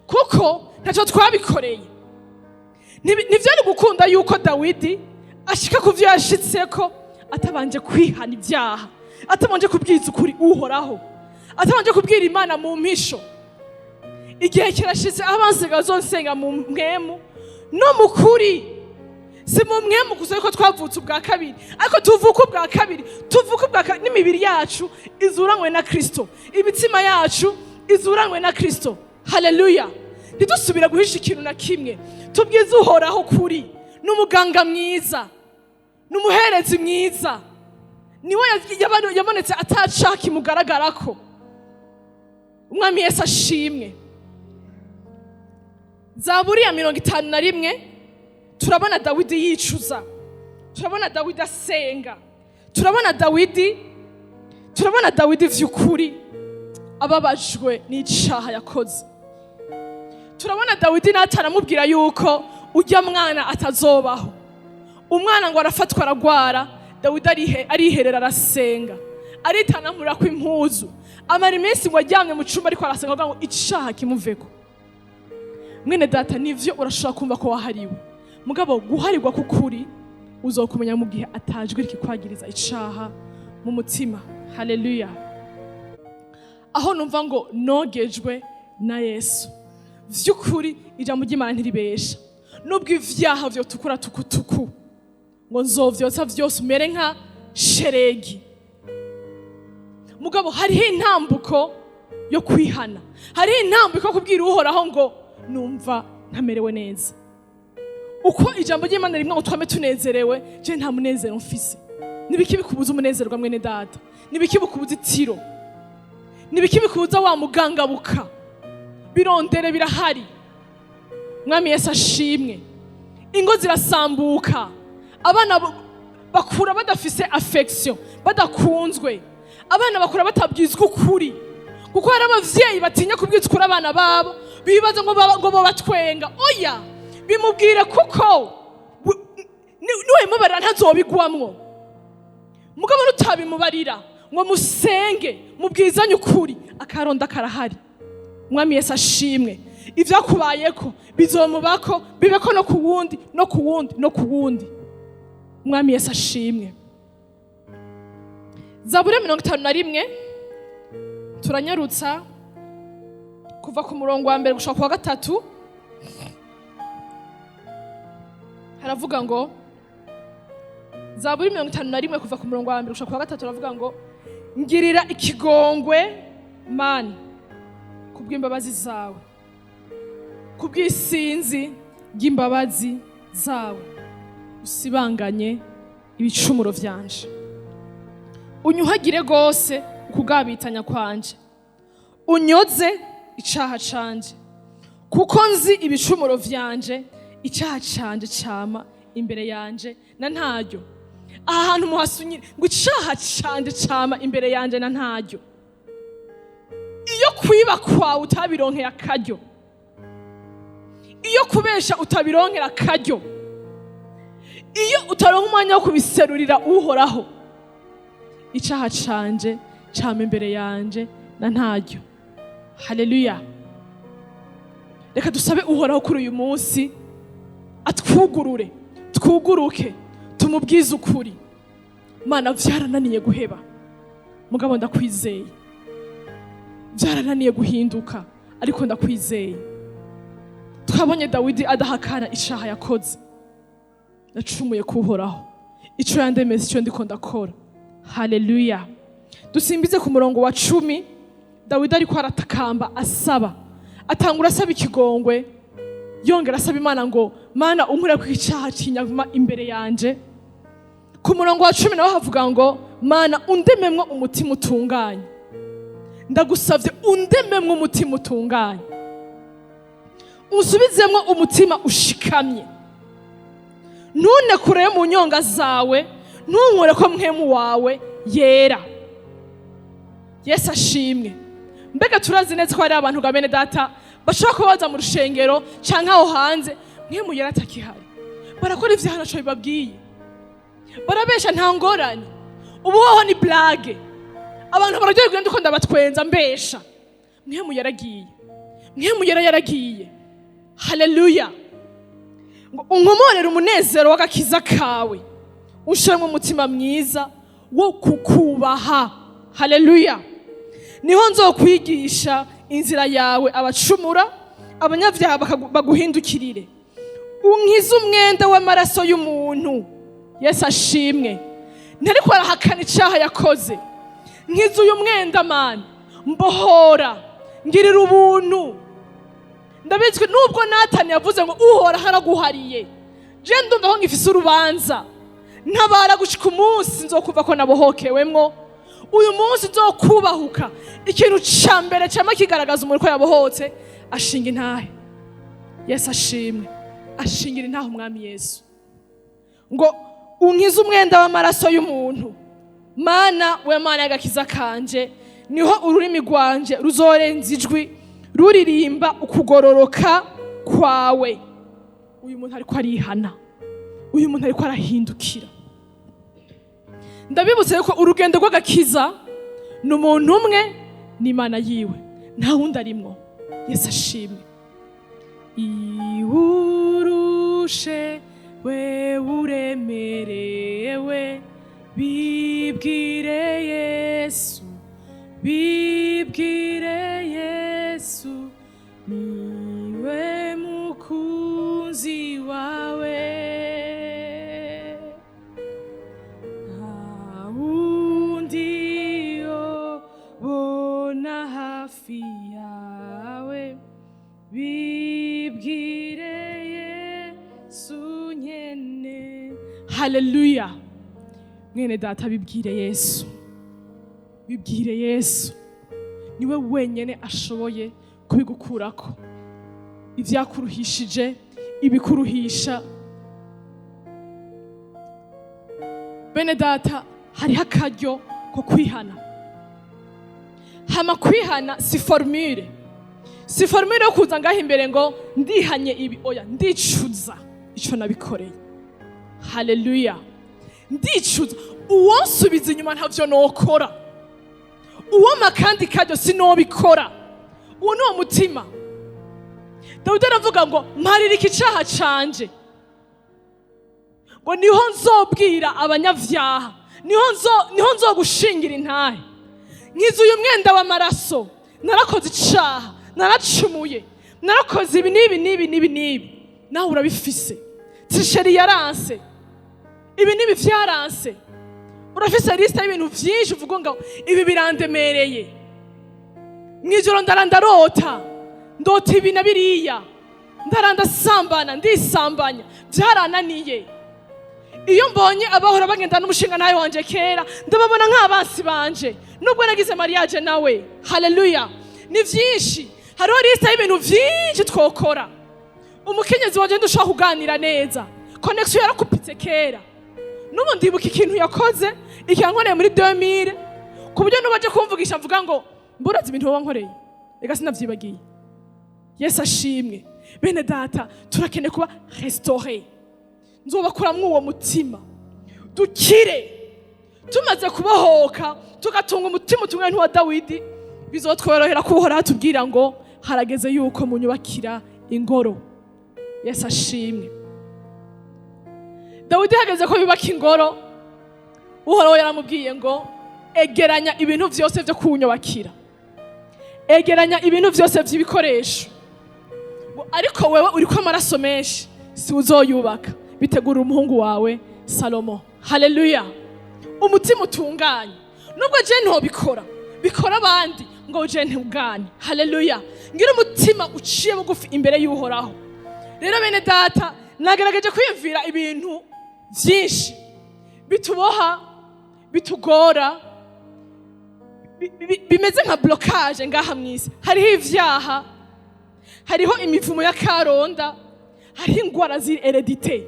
kuko ntacyo twabikoreye. Ntivyari gukunda yuko Dawidi ashika ku vyo yashitseko atabanje kwihana ibyaha, atabanje kubwiza ukuri Uhoraho, atabanje kubwira Imana mu mpisho. Igihe kirashitse aho abansenga bazonsenga mu mpwemu no mu kuri. Si mu mpwemu gusa yuko twavutse ubwa kabiri, ariko tuvuka ubwa kabiri, tuvuka ubwa kabiri n'imibiri yacu izuranywe na Kristo, imitima yacu izuranywe na Kristo. Haleluya. Ntidusubira guhisha ikintu na kimwe, tubwize Uhoraho kuri. Ni umuganga mwiza, ni umuherezi mwiza, niwe yabonetse atacaka kimugaragarako. Umwami Yesu ashimwe. Zaburi ya 51, turabona Dawidi yicuza, turabona Dawidi asenga. Turabona Dawidi, turabona Dawidi vy'ukuri ababajwe n'icaha yakoze. Turabona Dawidi nataramubwira yuko ujya mwana atazobaho. Umwana ngo arafatwa, aragwara. Dawidi ariherera, arasenga, aritanamurira ko impuzu, amara iminsi ngo aryamye mu cumba ariko arasenga avuga ngo icaha kimuveko. Mwene data, nivyo, urashobora kumva ko wahariwe, mugabo guharirwa k'ukuri uzokumenya mu gihe atajwi rikikwagiriza icaha mu mutima. Haleluya! Aho numva ngo nogejwe na Yesu, vy'ukuri ijambo ry'Imana ntiribesha. Nubwo ivyaha vyotukura tukutuku, ngo nzovyotsa vyose umere nka sheregi, mugabo hariho intambuko yo kwihana, hariho intambuko yo kubwira Uhoraho ngo numva ntamerewe neza. Uko ijambo ry'Imana rimwe ngo twame tunezerewe, je nta munezero mfise. Nibiki bikubuza umunezero, mwene data? Nibiki bikubuza itiro? Nibiki bikubuza wa mugangabuka? Birondere, birahari. Mwami Yesu ashimwe. Ingo zirasambuka, abana bakura badafise affection, badakunzwe, abana bakura batabwizwa ukuri, kuko hari abavyeyi batinya kubwiza ukuri abana babo, bibaza ngo bobatwenga. Oya, bimubwire, kuko niwabimubarira ntazobigwamwo. Mugabo nutabimubarira ngo musenge mubwizanye ukuri, akaronda karahari. Mwami Yesu ashimwe. Ivyakubayeko bizomubako, bibeko no ku wundi, no ku wundi, no ku wundi. Mwami Yesu ashimwe. Zaburi 51, turanyarutsa, kuva ku murongo wa mbere gushika ku wa gatatu, haravuga ngo, Zaburi 51 kuva ku murongo wa mbere gushika ku wa gatatu, haravuga ngo: "Ngirira ikigongwe, Mana, kubw'imbabazi zawe, kubw'isinzi ry'imbabazi zawe usibanganye ibicumuro vyanje. Unyuhagire rwose ukugabitanya kwanje, unyoze icaha canje. Kuko nzi ibicumuro vyanje, icaha canje cama imbere yanje na ntaryo." Aha hantu muhasunyire ngo icaha canje cama imbere yanje na ntaryo. Iyo kwiba kwawe utabironkeye akaryo, iyo kubesha utabironkera akaryo, iyo utaronka umwanya wo kubiserurira Uhoraho, icaha canje cama imbere yanje na ntaryo. Haleluya! Reka dusabe Uhoraho kuri uyu munsi atwugurure, twuguruke, tumubwize ukuri. Mana, vyarananiye guheba, mugabo ndakwizeye. Vyarananiye guhinduka, ariko ndakwizeye. Twabonye Dawidi adahakana icaha yakoze: "Nacumuye kuhoraho, ico yandemeza ico ndiko ndakora." Haleluya! Dusimbize ku murongo wa 10. Dawidi ariko aratakamba, asaba, atangura asaba ikigongwe, yongera asaba Imana ngo: "Mana, unkure ku icaha kinyama imbere yanje." Ku murongo wa 10 nawe havuga ngo: "Mana, undememwo umutima utunganye. Ndagusavye undememwo umutima utunganye, unsubizemwo umutima ushikamye. Ntunekure mu nyonga zawe, ntunkure ko mpwemu wawe yera." Yesu ashimwe. Mbega turazi neza ko hari abantu ga bene data bashobora kuba baza mu rushengero canke aho hanze, mpwemu yera atakihari, barakora ivyaha ntaco bibabwiye, barabesha nta ngorane. Ubu hoho ni blague, abantu bararyoherwa ndiko ndabatwenza mbesha. Mpwemu yaragiye, mpwemu yera yaragiye. Haleluya! Ngo unkomorere umunezero w'agakiza kawe, unshiremo umutima mwiza wo kukubaha. Haleluya! Niho nzokwigisha inzira yawe abacumura, abanyabyaha baguhindukirire. Unkize umwenda w'amaraso y'umuntu. Yesu ashimwe. Ntariko arahakana icaha yakoze. "Nkize uyu mwenda, Mana, mbohora, ngirira ubuntu." Ndabitswe nubwo Natani yavuze ngo Uhoraho araguhariye, je ndumva ko ngifise urubanza. Ntabara gushika umunsi nzokumva ko nabohokewemwo, uyu munsi nzokubahuka. Ikintu ca mbere cama kigaragaza umuntu ko yabohotse, ashinga intahe. Yesu ashimwe. Ashingira intahe Umwami Yesu ngo: "Unkize umwenda w'amaraso y'umuntu." Mana we, Mana y'agakiza kanje, niho ururimi rwanje ruzorenza ijwi ruririmba ukugororoka kwawe. Uyu muntu ariko arihana, uyu muntu ariko arahindukira. Ndabibutse yuko urugendo rw'agakiza ni umuntu umwe n'Imana yiwe, nta wundi arimwo. Yesu ashimwe. Iwurushe we, uremerewe, bibwire Yesu, bibwire Yesu, niwe mukunzi wawe. Nta wundi yobona hafi yawe, bibwire Yesu nyene. Haleluya! Mwene data, bibwire Yesu, bibwire Yesu, niwe wenyene ashoboye kubigukurako ibyakuruhishije, ibikuruhisha. Bene data, hariho akaryo ko kwihana. Hama kwihana si formule, si formule yo kuza ngaho imbere ngo ndihanye ibi. Oya, ndicuza ico nabikoreye. Haleluya! Ndicuza. Uwonsubiza inyuma ntavyo nokora, uwompa kandi karyo sinobikora. Uwo ni uwo mutima. Dawidi aravuga ngo mparirika icaha canje, ngo niho nzobwira abanyavyaha, niho nzogushingira intahe. Nkiza uyu mwenda w'amaraso, narakoze icaha, naracumuye, narakoze ibi n'ibi n'ibi n'ibi n'ibi. Nawe urabifise. Tricherie yaranse, ibi n'ibi vyaranse. Urafise liste y'ibintu vyinshi uvuga ngo ibi birandemereye. Mw'ijoro ndara ndarota, ndota ibi na biriya, ndara ndasambana, ndisambanya, vyarananiye. Iyo mbonye abahora bagenda n'umushinga nawe wanje kera, ndababona nk'abansi banje, nubwo nagize mariage nawe. Haleluya! Ni vyinshi, hariho liste y'ibintu vyinshi twokora. Umukenyezi wanje ndushobora kuganira neza, connexion yarakupitse kera. N'ubu ndibuka ikintu yakoze ikankoreye muri 2000, ku buryo n'ubu aje kumvugisha mvuga ngo mburazi ibintu wowe wankoreye, reka sinavyibagiye. Yesu ashimwe. Bene data, turakeneye kuba restauré. Nzobakuramwo uwo mutima, dukire. Tumaze kubohoka, tugatunga umutima utunganye nk'uwa Dawidi, bizotworohera ko Uhoraho atubwira ngo harageze yuko munyubakira ingoro. Yesu ashimwe. Dawidi hageze ko yubaka ingoro, Uhoraho yaramubwiye ngo egeranya ibintu vyose vyo kunyubakira, egeranya ibintu vyose vy'ibikoresho. Ngo ariko wewe uriko amaraso menshi, si uzoyubaka, bitegura umuhungu wawe Salomo. Haleluya! Umutima utunganye, nubwo je ntobikora, bikora abandi, ngo je ntugane. Haleluya! Ngira umutima uciye bugufi imbere y'Uhoraho. Rero bene data, nagerageje kwiyumvira ibintu vyinshi bituboha, bitugora, bimeze nka blocage ngaha mw'isi. Hariho ivyaha, hariho imivumo ya karonda, hariho ingwara ziri hérédité,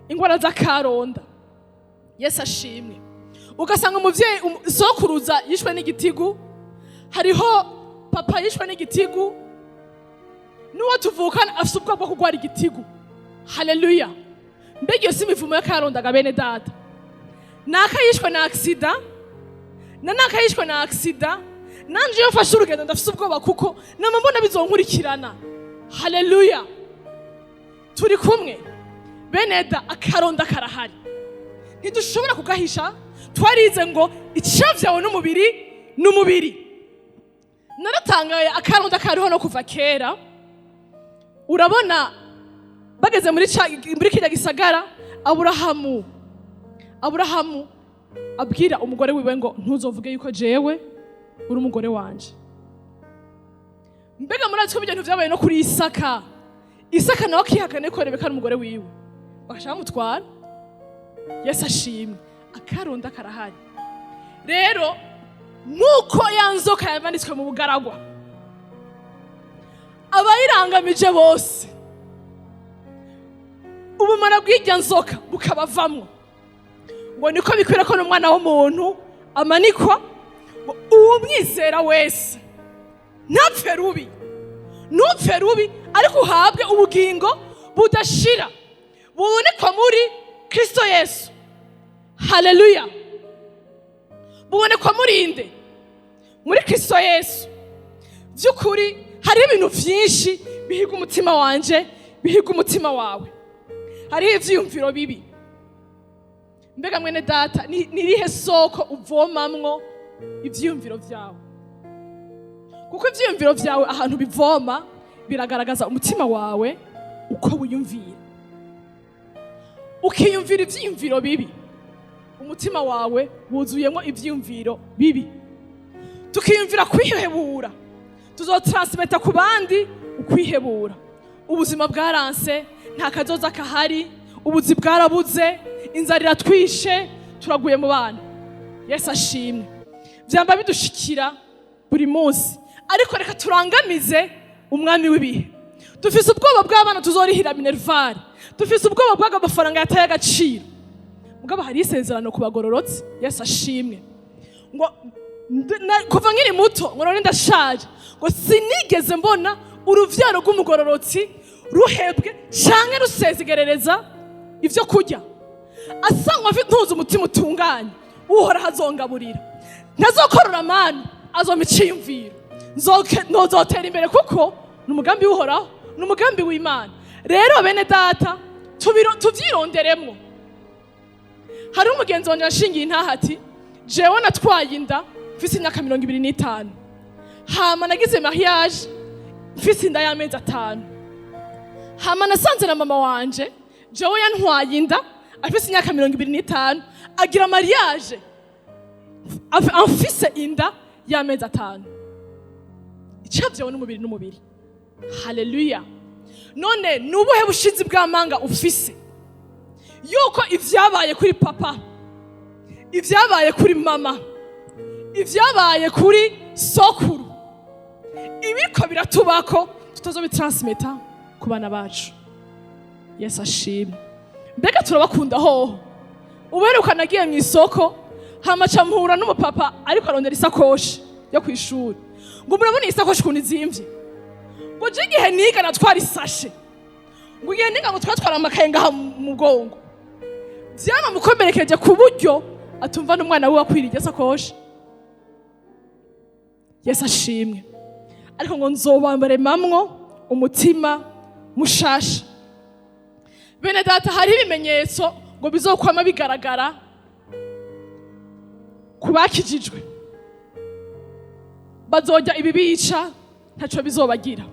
ingwara z'akaronda. Yesu ashimwe. Ugasanga umuvyeyi, sokuruza yishwe n'igitigu, hariho papa yishwe n'igitigu, n'uwo tuvukana afise ubwoba bwo kurwara igitigu. Haleluya! Mbega iyo si imivumo y'akarondaga? Bene data, naka yishwe na accident, na naka yishwe na accident. Nanje iyo mfashe urugendo ndafise ubwoba, kuko nama mbona bizonkurikirana. Haleluya! Turi kumwe, bene da? Akaronda karahari, ntidushobora kugahisha. Twarize ngo icavyawe n'umubiri n'umubiri. Naratangaye, akaronda kariho no kuva kera. Urabona bageze muri kirya gisagara, Aburahamu abwira umugore wiwe ngo ntuzovuge yuko jewe uri umugore wanje. Mbega murazi ko ibyo bintu vyabaye no kuri Isaka? Isaka nawe akihakane ko Rebeka ari umugore wiwe, bagashaka bamutwara. Yesu ashimwe. Akaronda karahari. Rero nk'uko ya nzoka yamanitswe mu bugaragwa, abayirangamije bose ubumara bw'irya nzoka bukabavamwo, ngo niko bikwira ko n'umwana w'umuntu. Amanikwa, ngo uwumwizera wese ntapfe rubi, ntupfe rubi, ariko uhabwe ubugingo budashira bubonekwa muri Kristo Yesu. Haleluya! Bubonekwa muri inde? Muri Kristo Yesu. By'ukuri hariho ibintu byinshi bihiga umutima wanje, bihiga umutima wawe. Hariho ivyiyumviro bibi. Mbega mwene data, ni irihe soko uvomamwo ivyiyumviro vyawe? Kuko ivyiyumviro vyawe ahantu bivoma biragaragaza umutima wawe uko wiyumvira. Ukiyumvira ivyiyumviro bibi, umutima wawe wuzuyemo ivyiyumviro bibi. Tukiyumvira kwihebura, tuzotransmeta ku bandi ukwihebura. Ubuzima bwaranse, nta kazoza kahari, ubuzi bwarabuze, inzara iratwishe, turaguye mu bana. Yesu ashimwe! Vyamba bidushikira buri munsi, ariko reka turangamize Umwami w'ibihe. Dufise ubwoba bw'abana tuzorihira minerval, dufise ubwoba bw'aga amafaranga yataye agaciro. Mugabo hari isezerano ku bagororotsi. Yesu ashimwe! Ngo kuva nkiri muto, ngo none ndashaje, ngo sinigeze mbona uruvyaro rw'umugororotsi ruhebwe canke rusezegerereza ivyo kurya. Asangwa ntuzi umutima utunganye, Uhoraho azongaburira, ntazokorora amani, azompa iciyumviro. Ntozotera imbere, kuko ni umugambi w'Uhoraho, ni umugambi w'Imana. Rero bene data, tuvyironderemwo. Hariho umugenzi wanje yashingiye intaha ati: "Jewe natwaye inda mfise imyaka 25, hama nagize mariage mfise inda y'amezi 5, hama nasanze na mama wanje jewe yantwaye inda afise imyaka 25, agira mariage amfise inda y'amezi 5." Icavyewe n'umubiri n'umubiri. Haleluya! None ni ubuhe bushizi bw'amanga ufise yuko ivyabaye kuri papa, ivyabaye kuri mama, ivyabaye kuri sokuru, ibiko biratubako, tutazobitransmeta ku bana bacu? Yesu ashimwe! Mbega turabakunda hoho? Ubuheruka nagiye mu isoko, hamaca mpura n'umupapa ariko arondera isakoshi yo kw'ishuri. Ngo: "Murabona iyi sakoshi ukuntu izimvye?" Ngo: "Je igihe niga natwara isashe." Ngo igihe niga ngo twatwara amakaye ngaha mu mugongo. Byanamukomerekeje ku buryo atumva n'umwana wiwe akwiriye iryo sakoshi. Yesu ashimwe! Ariko ngo nzobambaremamwo umutima mushasha. Bene data, hari ibimenyetso ngo bizokwama bigaragara ku bakijijwe. Bazojya ibibica, ntaco bizobagira.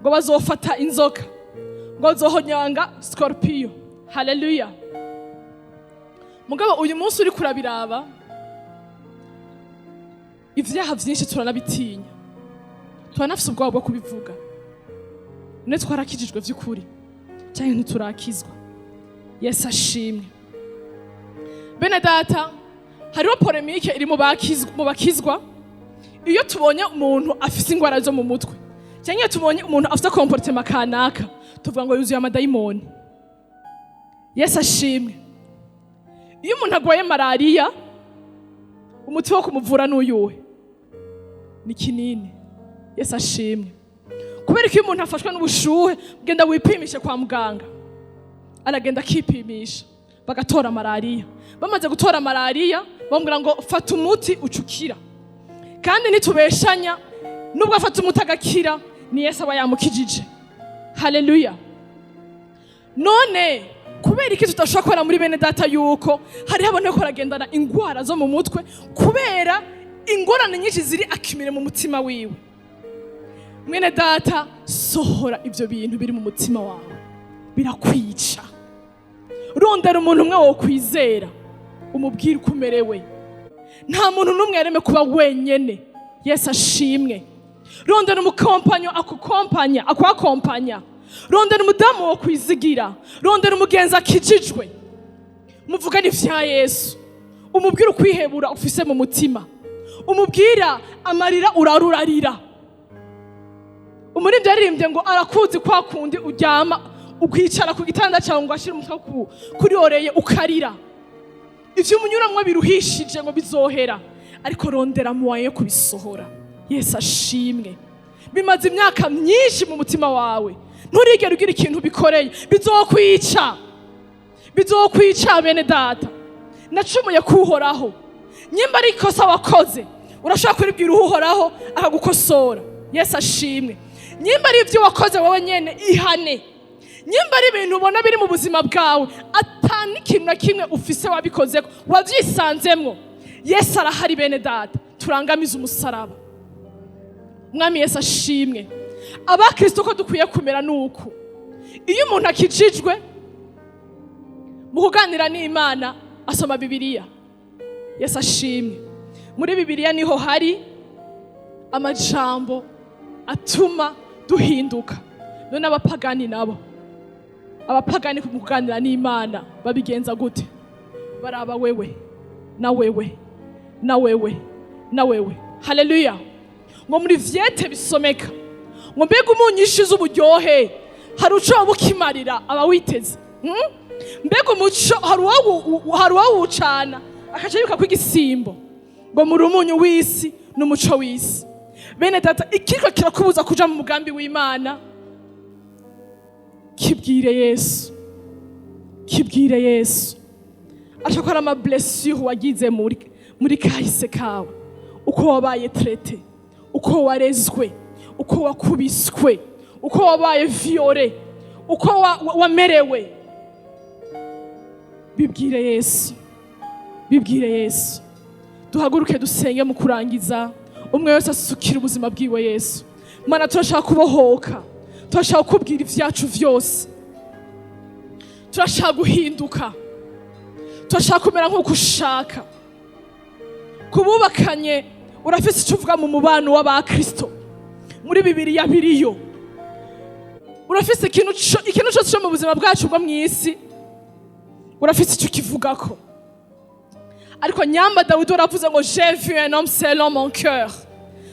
Ngo bazofata inzoka, ngo bazohonyanga scorpion. Haleluya! Mugabo uyu munsi uri kurabiraba, ivyaha vyinshi turanabitinya, turanafise ubwoba bwo kubivuga. None twarakijijwe vy'ukuri canke ntiturakizwa? Yesu ashimwe! Bene data, hariho polémique iri mu bakizwa. Iyo tubonye umuntu afise ingwara zo mu mutwe, cyangwa iyo tubonye umuntu afite comportement kanaka, tuvuga ngo yuzuye amadayimoni. Yesu ashimwe! Iyo umuntu agwaye malariya, umuti wo kumuvura n'uyuhe? Ni kinini. Yesu ashimwe! Kubera ko iyo umuntu afashwe n'ubushuhe, genda wipimishe kwa muganga, aragenda akipimisha, bagatora malariya. Bamaze gutora malariya, bamubwira ngo: "Fata umuti ucukira." Kandi nitubeshanya, nubwo afata umuti agakira, ni Yesu aba yamukijije. Haleluya! None kubera iki tudashobora kubona muri bene data yuko hariho abantu bariko baragendana ingwara zo mu mutwe kubera ingorane nyinshi ziri akimire mu mutima wiwe? Mwene data, sohora ibyo bintu biri mu mutima wawe, birakwica. Rondera umuntu umwe wokwizera, umubwire uko umerewe. Nta muntu n'umwe yareme kuba wenyene. Yesu ashimwe! Rondera umukompanyo akukompanya, akwakompanya. Rondera umudamu wo kwizigira, rondera umugenzi akijijwe, muvugane ivya Yesu, umubwire ukwihebura ufise mu mutima, umubwira amarira urarurarira. Umuririmbyi yaririmbye ngo arakuzi kwa kundi uryama, ukicara ku gitanda cyawe, ngo ashire umutwe kuri oreiller ukarira. Ivyo umunyuramwo biruhishije ngo bizohera, ariko rondera moyen yo kubisohora. Yesu ashimwe. Bimaze imyaka myinshi mu mutima wawe, nturigere ugira ikintu bikoreye, bizokwica, bizokwica. Bene data, nacumuye kuhoraho. Nyimba ari ikosa wakoze, urashobora kuribwira Uhoraho akagukosora. Yesu ashimwe. Nyimba ari ibyo wakoze wowe nyene, ihane. Nyimba ari ibintu ubona biri mu buzima bwawe ata n'ikintu na kimwe ufise wabikozeko, wabyisanzemwo, Yesu arahari. Bene data, turangamize umusaraba. Umwami Yesu ashimwe. Abakristo ko dukwiye kumera nuku: iyo umuntu akijijwe, mu kuganira n'Imana asoma Bibiliya. Yesu ashimwe. Muri Bibiliya niho hari amajambo atuma duhinduka. None abapagani nabo, abapagani mu kuganira n'Imana babigenza gute? Baraba wewe na wewe na wewe na wewe. Haleluya! Ngo muri vyete bisomeka ngo: "Mbega umunyu ishize uburyohe, hari uco woba ukimarira abawiteze?" Mbega umuco hari uwawucana akaca yibuka ko igisimbo? Ngo muri umunyu w'isi n'umuco w'isi. Bene data, ikiriko kirakubuza kuja mu mugambi w'Imana, kibwire Yesu, kibwire Yesu. Ashobora ko ari ama blessure wagize muri kahise kawe, uko wabaye traité, uko warezwe, uko wakubiswe, uko wabaye violé, uko wamerewe. Bibwire Yesu, bibwire Yesu. Duhaguruke dusenge. Mu kurangiza, umwe wese asukira ubuzima bwiwe Yesu. Mana, turashaka kubohoka, turashaka kukubwira ibyacu vyose, turashaka guhinduka, turashaka kumera nk'uko ushaka. Kububakanye, urafise icyo uvuga mu mubano w'abakristo, muri Bibiliya biriyo. Urafise ikintu cyose cyo mu buzima bwacu bwo mu isi, urafise icyo ukivugako. Ariko nyamba Dawidi waravuze ngo: "J'ai vu un homme selon mon cœur",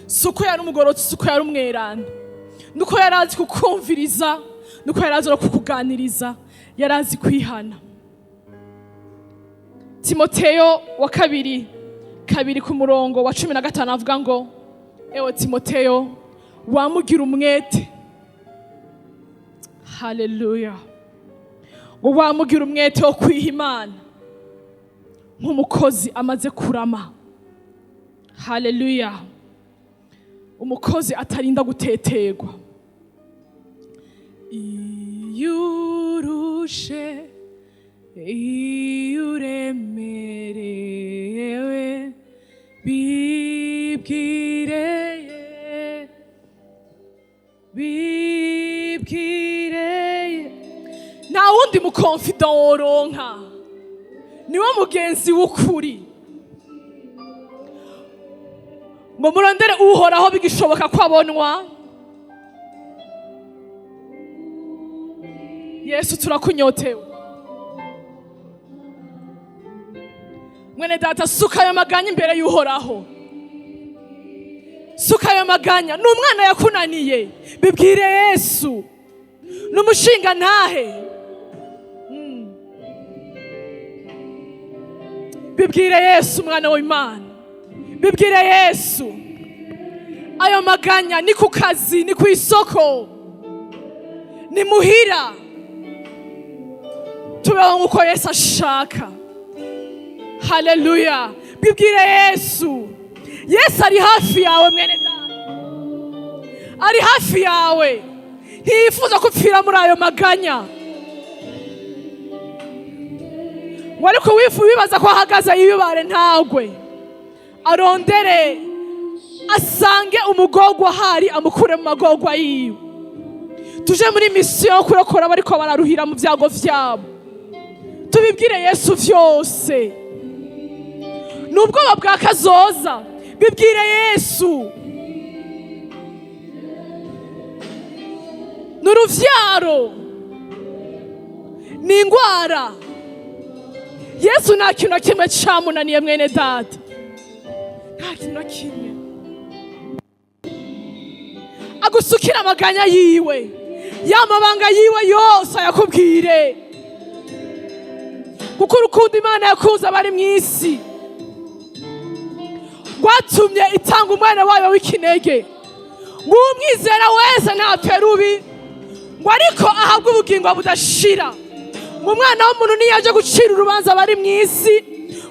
si uko yari umugororotsi, si uko yari umweranda, nuko yari azi kukumviriza, nuko yari azi no kukuganiriza, yari azi kwihana. Timoteyo wa kabiri 2 ku murongo wa 15 avuga ngo: "Ewe Timoteyo, wamugira umwete." Haleluya! Ngo wamugira umwete wo kwiha Imana nk'umukozi amaze kurama. Haleluya! Umukozi atarinda guteterwa. Iyo urushe, iyo uremerewe, bibwireye, bibwireye. Nta wundi mu confident woronka, niwe mugenzi w'ukuri. Ngo murondere Uhoraho bigishoboka ko abonwa. Yesu, turakunyotewe. Mwene data, suka ayo maganya imbere y'Uhoraho, suka ayo maganya. Ni umwana yakunaniye, bibwire Yesu. Ni umushinga ntahe, bibwire Yesu. Umwana w'Imana, bibwire Yesu. Ayo maganya ni ku kazi, ni ku isoko, ni muhira. Tubeho nk'uko Yesu ashaka. Haleluya! Bibwire Yesu. Yesu ari hafi yawe, mwene data, ari hafi yawe. Ntiyifuza gupfira muri ayo maganya. Ngo ariko wifu wibaza ko ahagaze yiyubare, ntagwe, arondere asange umugogwa ahari, amukure mu magogwa yiwe. Tuje muri misiyo yo kurokora bariko bararuhira mu byago vyabo. Tubibwire Yesu vyose. Ni ubwoba bwa kazoza, bibwire Yesu. Ni uruvyaro, ni ingwara, Yesu nta kintu na kimwe camunaniye. Mwene data, nta kintu na kimwe. Agusukira amaganya yiwe, ya mabanga yiwe yose ayakubwire. Kuko urukundo Imana yakunze abari mu isi rwatumye itanga umwana wayo w'ikinege, ngo umwizera wese ntapfe rubi, ngo ariko ahabwe ubugingo budashira. Ngo umwana w'umuntu ntiyaje gucira urubanza abari mu isi,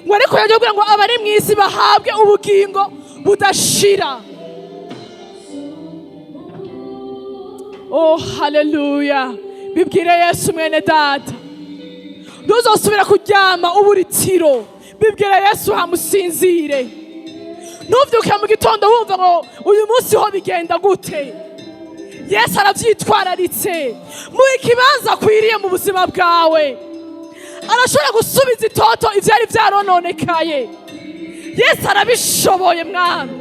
ngo ariko yaje kugira ngo abari mu isi bahabwe ubugingo budashira. Oh, haleluya! Bibwire Yesu, mwene data, ntuzosubira kuryama uburitiro. Bibwire Yesu hamusinzire. Ntuvyuke mu gitondo wumva ngo uyu munsi ho bigenda gute. Yesu aravyitwararitse. Muhe ikibanza akwiriye mu buzima bwawe. Arashobora gusubiza itoto ivyari vyarononekaye. Yesu arabishoboye. Mwami,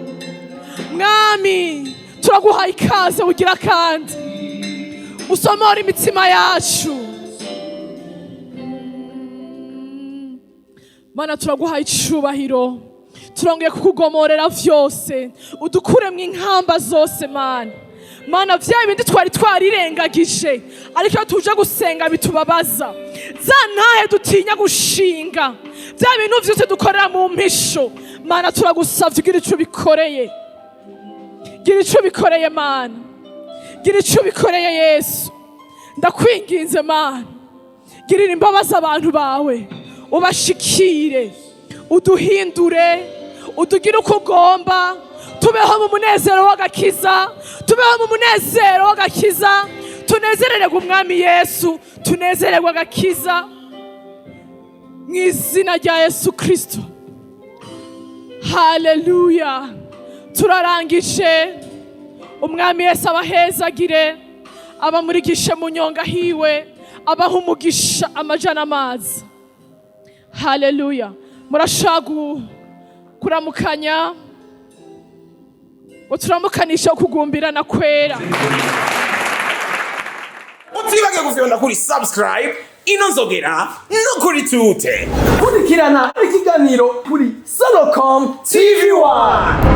mwami, turaguhaye ikaze ugira kandi usomora imitima yacu. Mana, turaguhaye icubahiro, turongeye kukugomorera vyose, udukuremwo inkamba zose. Mana, mana, vya bindi twari twarirengagije, ariko iyo tuje gusenga bitubabaza, za ntahe dutinya gushinga, vya bintu vyose dukorera mu mpisho, Mana, turagusavye ugira ico ubikoreye. Gira ico ubikoreye, Mana, gira ico ubikoreye. Yesu, ndakwinginze, Mana, girira imbabazi abantu bawe, ubashikire, uduhindure, utugire uko ugomba, tubeho mu munezero w'agakiza, tubeho mu munezero w'agakiza, tunezererwe umwami Yesu, tunezererwe agakiza mu izina rya Yesu Kristo. Haleluya! Turarangije. Umwami Yesu abahezagire, abamurigishe mu nyonga hiwe, abaha umugisha amajana amazi. Haleluya! Murashaka kuramukanya, ngo turamukanisha kugumbirana kwera. Utibagiye gufyonda kuri subscribe, ino nzogera no kuri tute. Kurikirana ikiganiro kuri Solocom TV 1.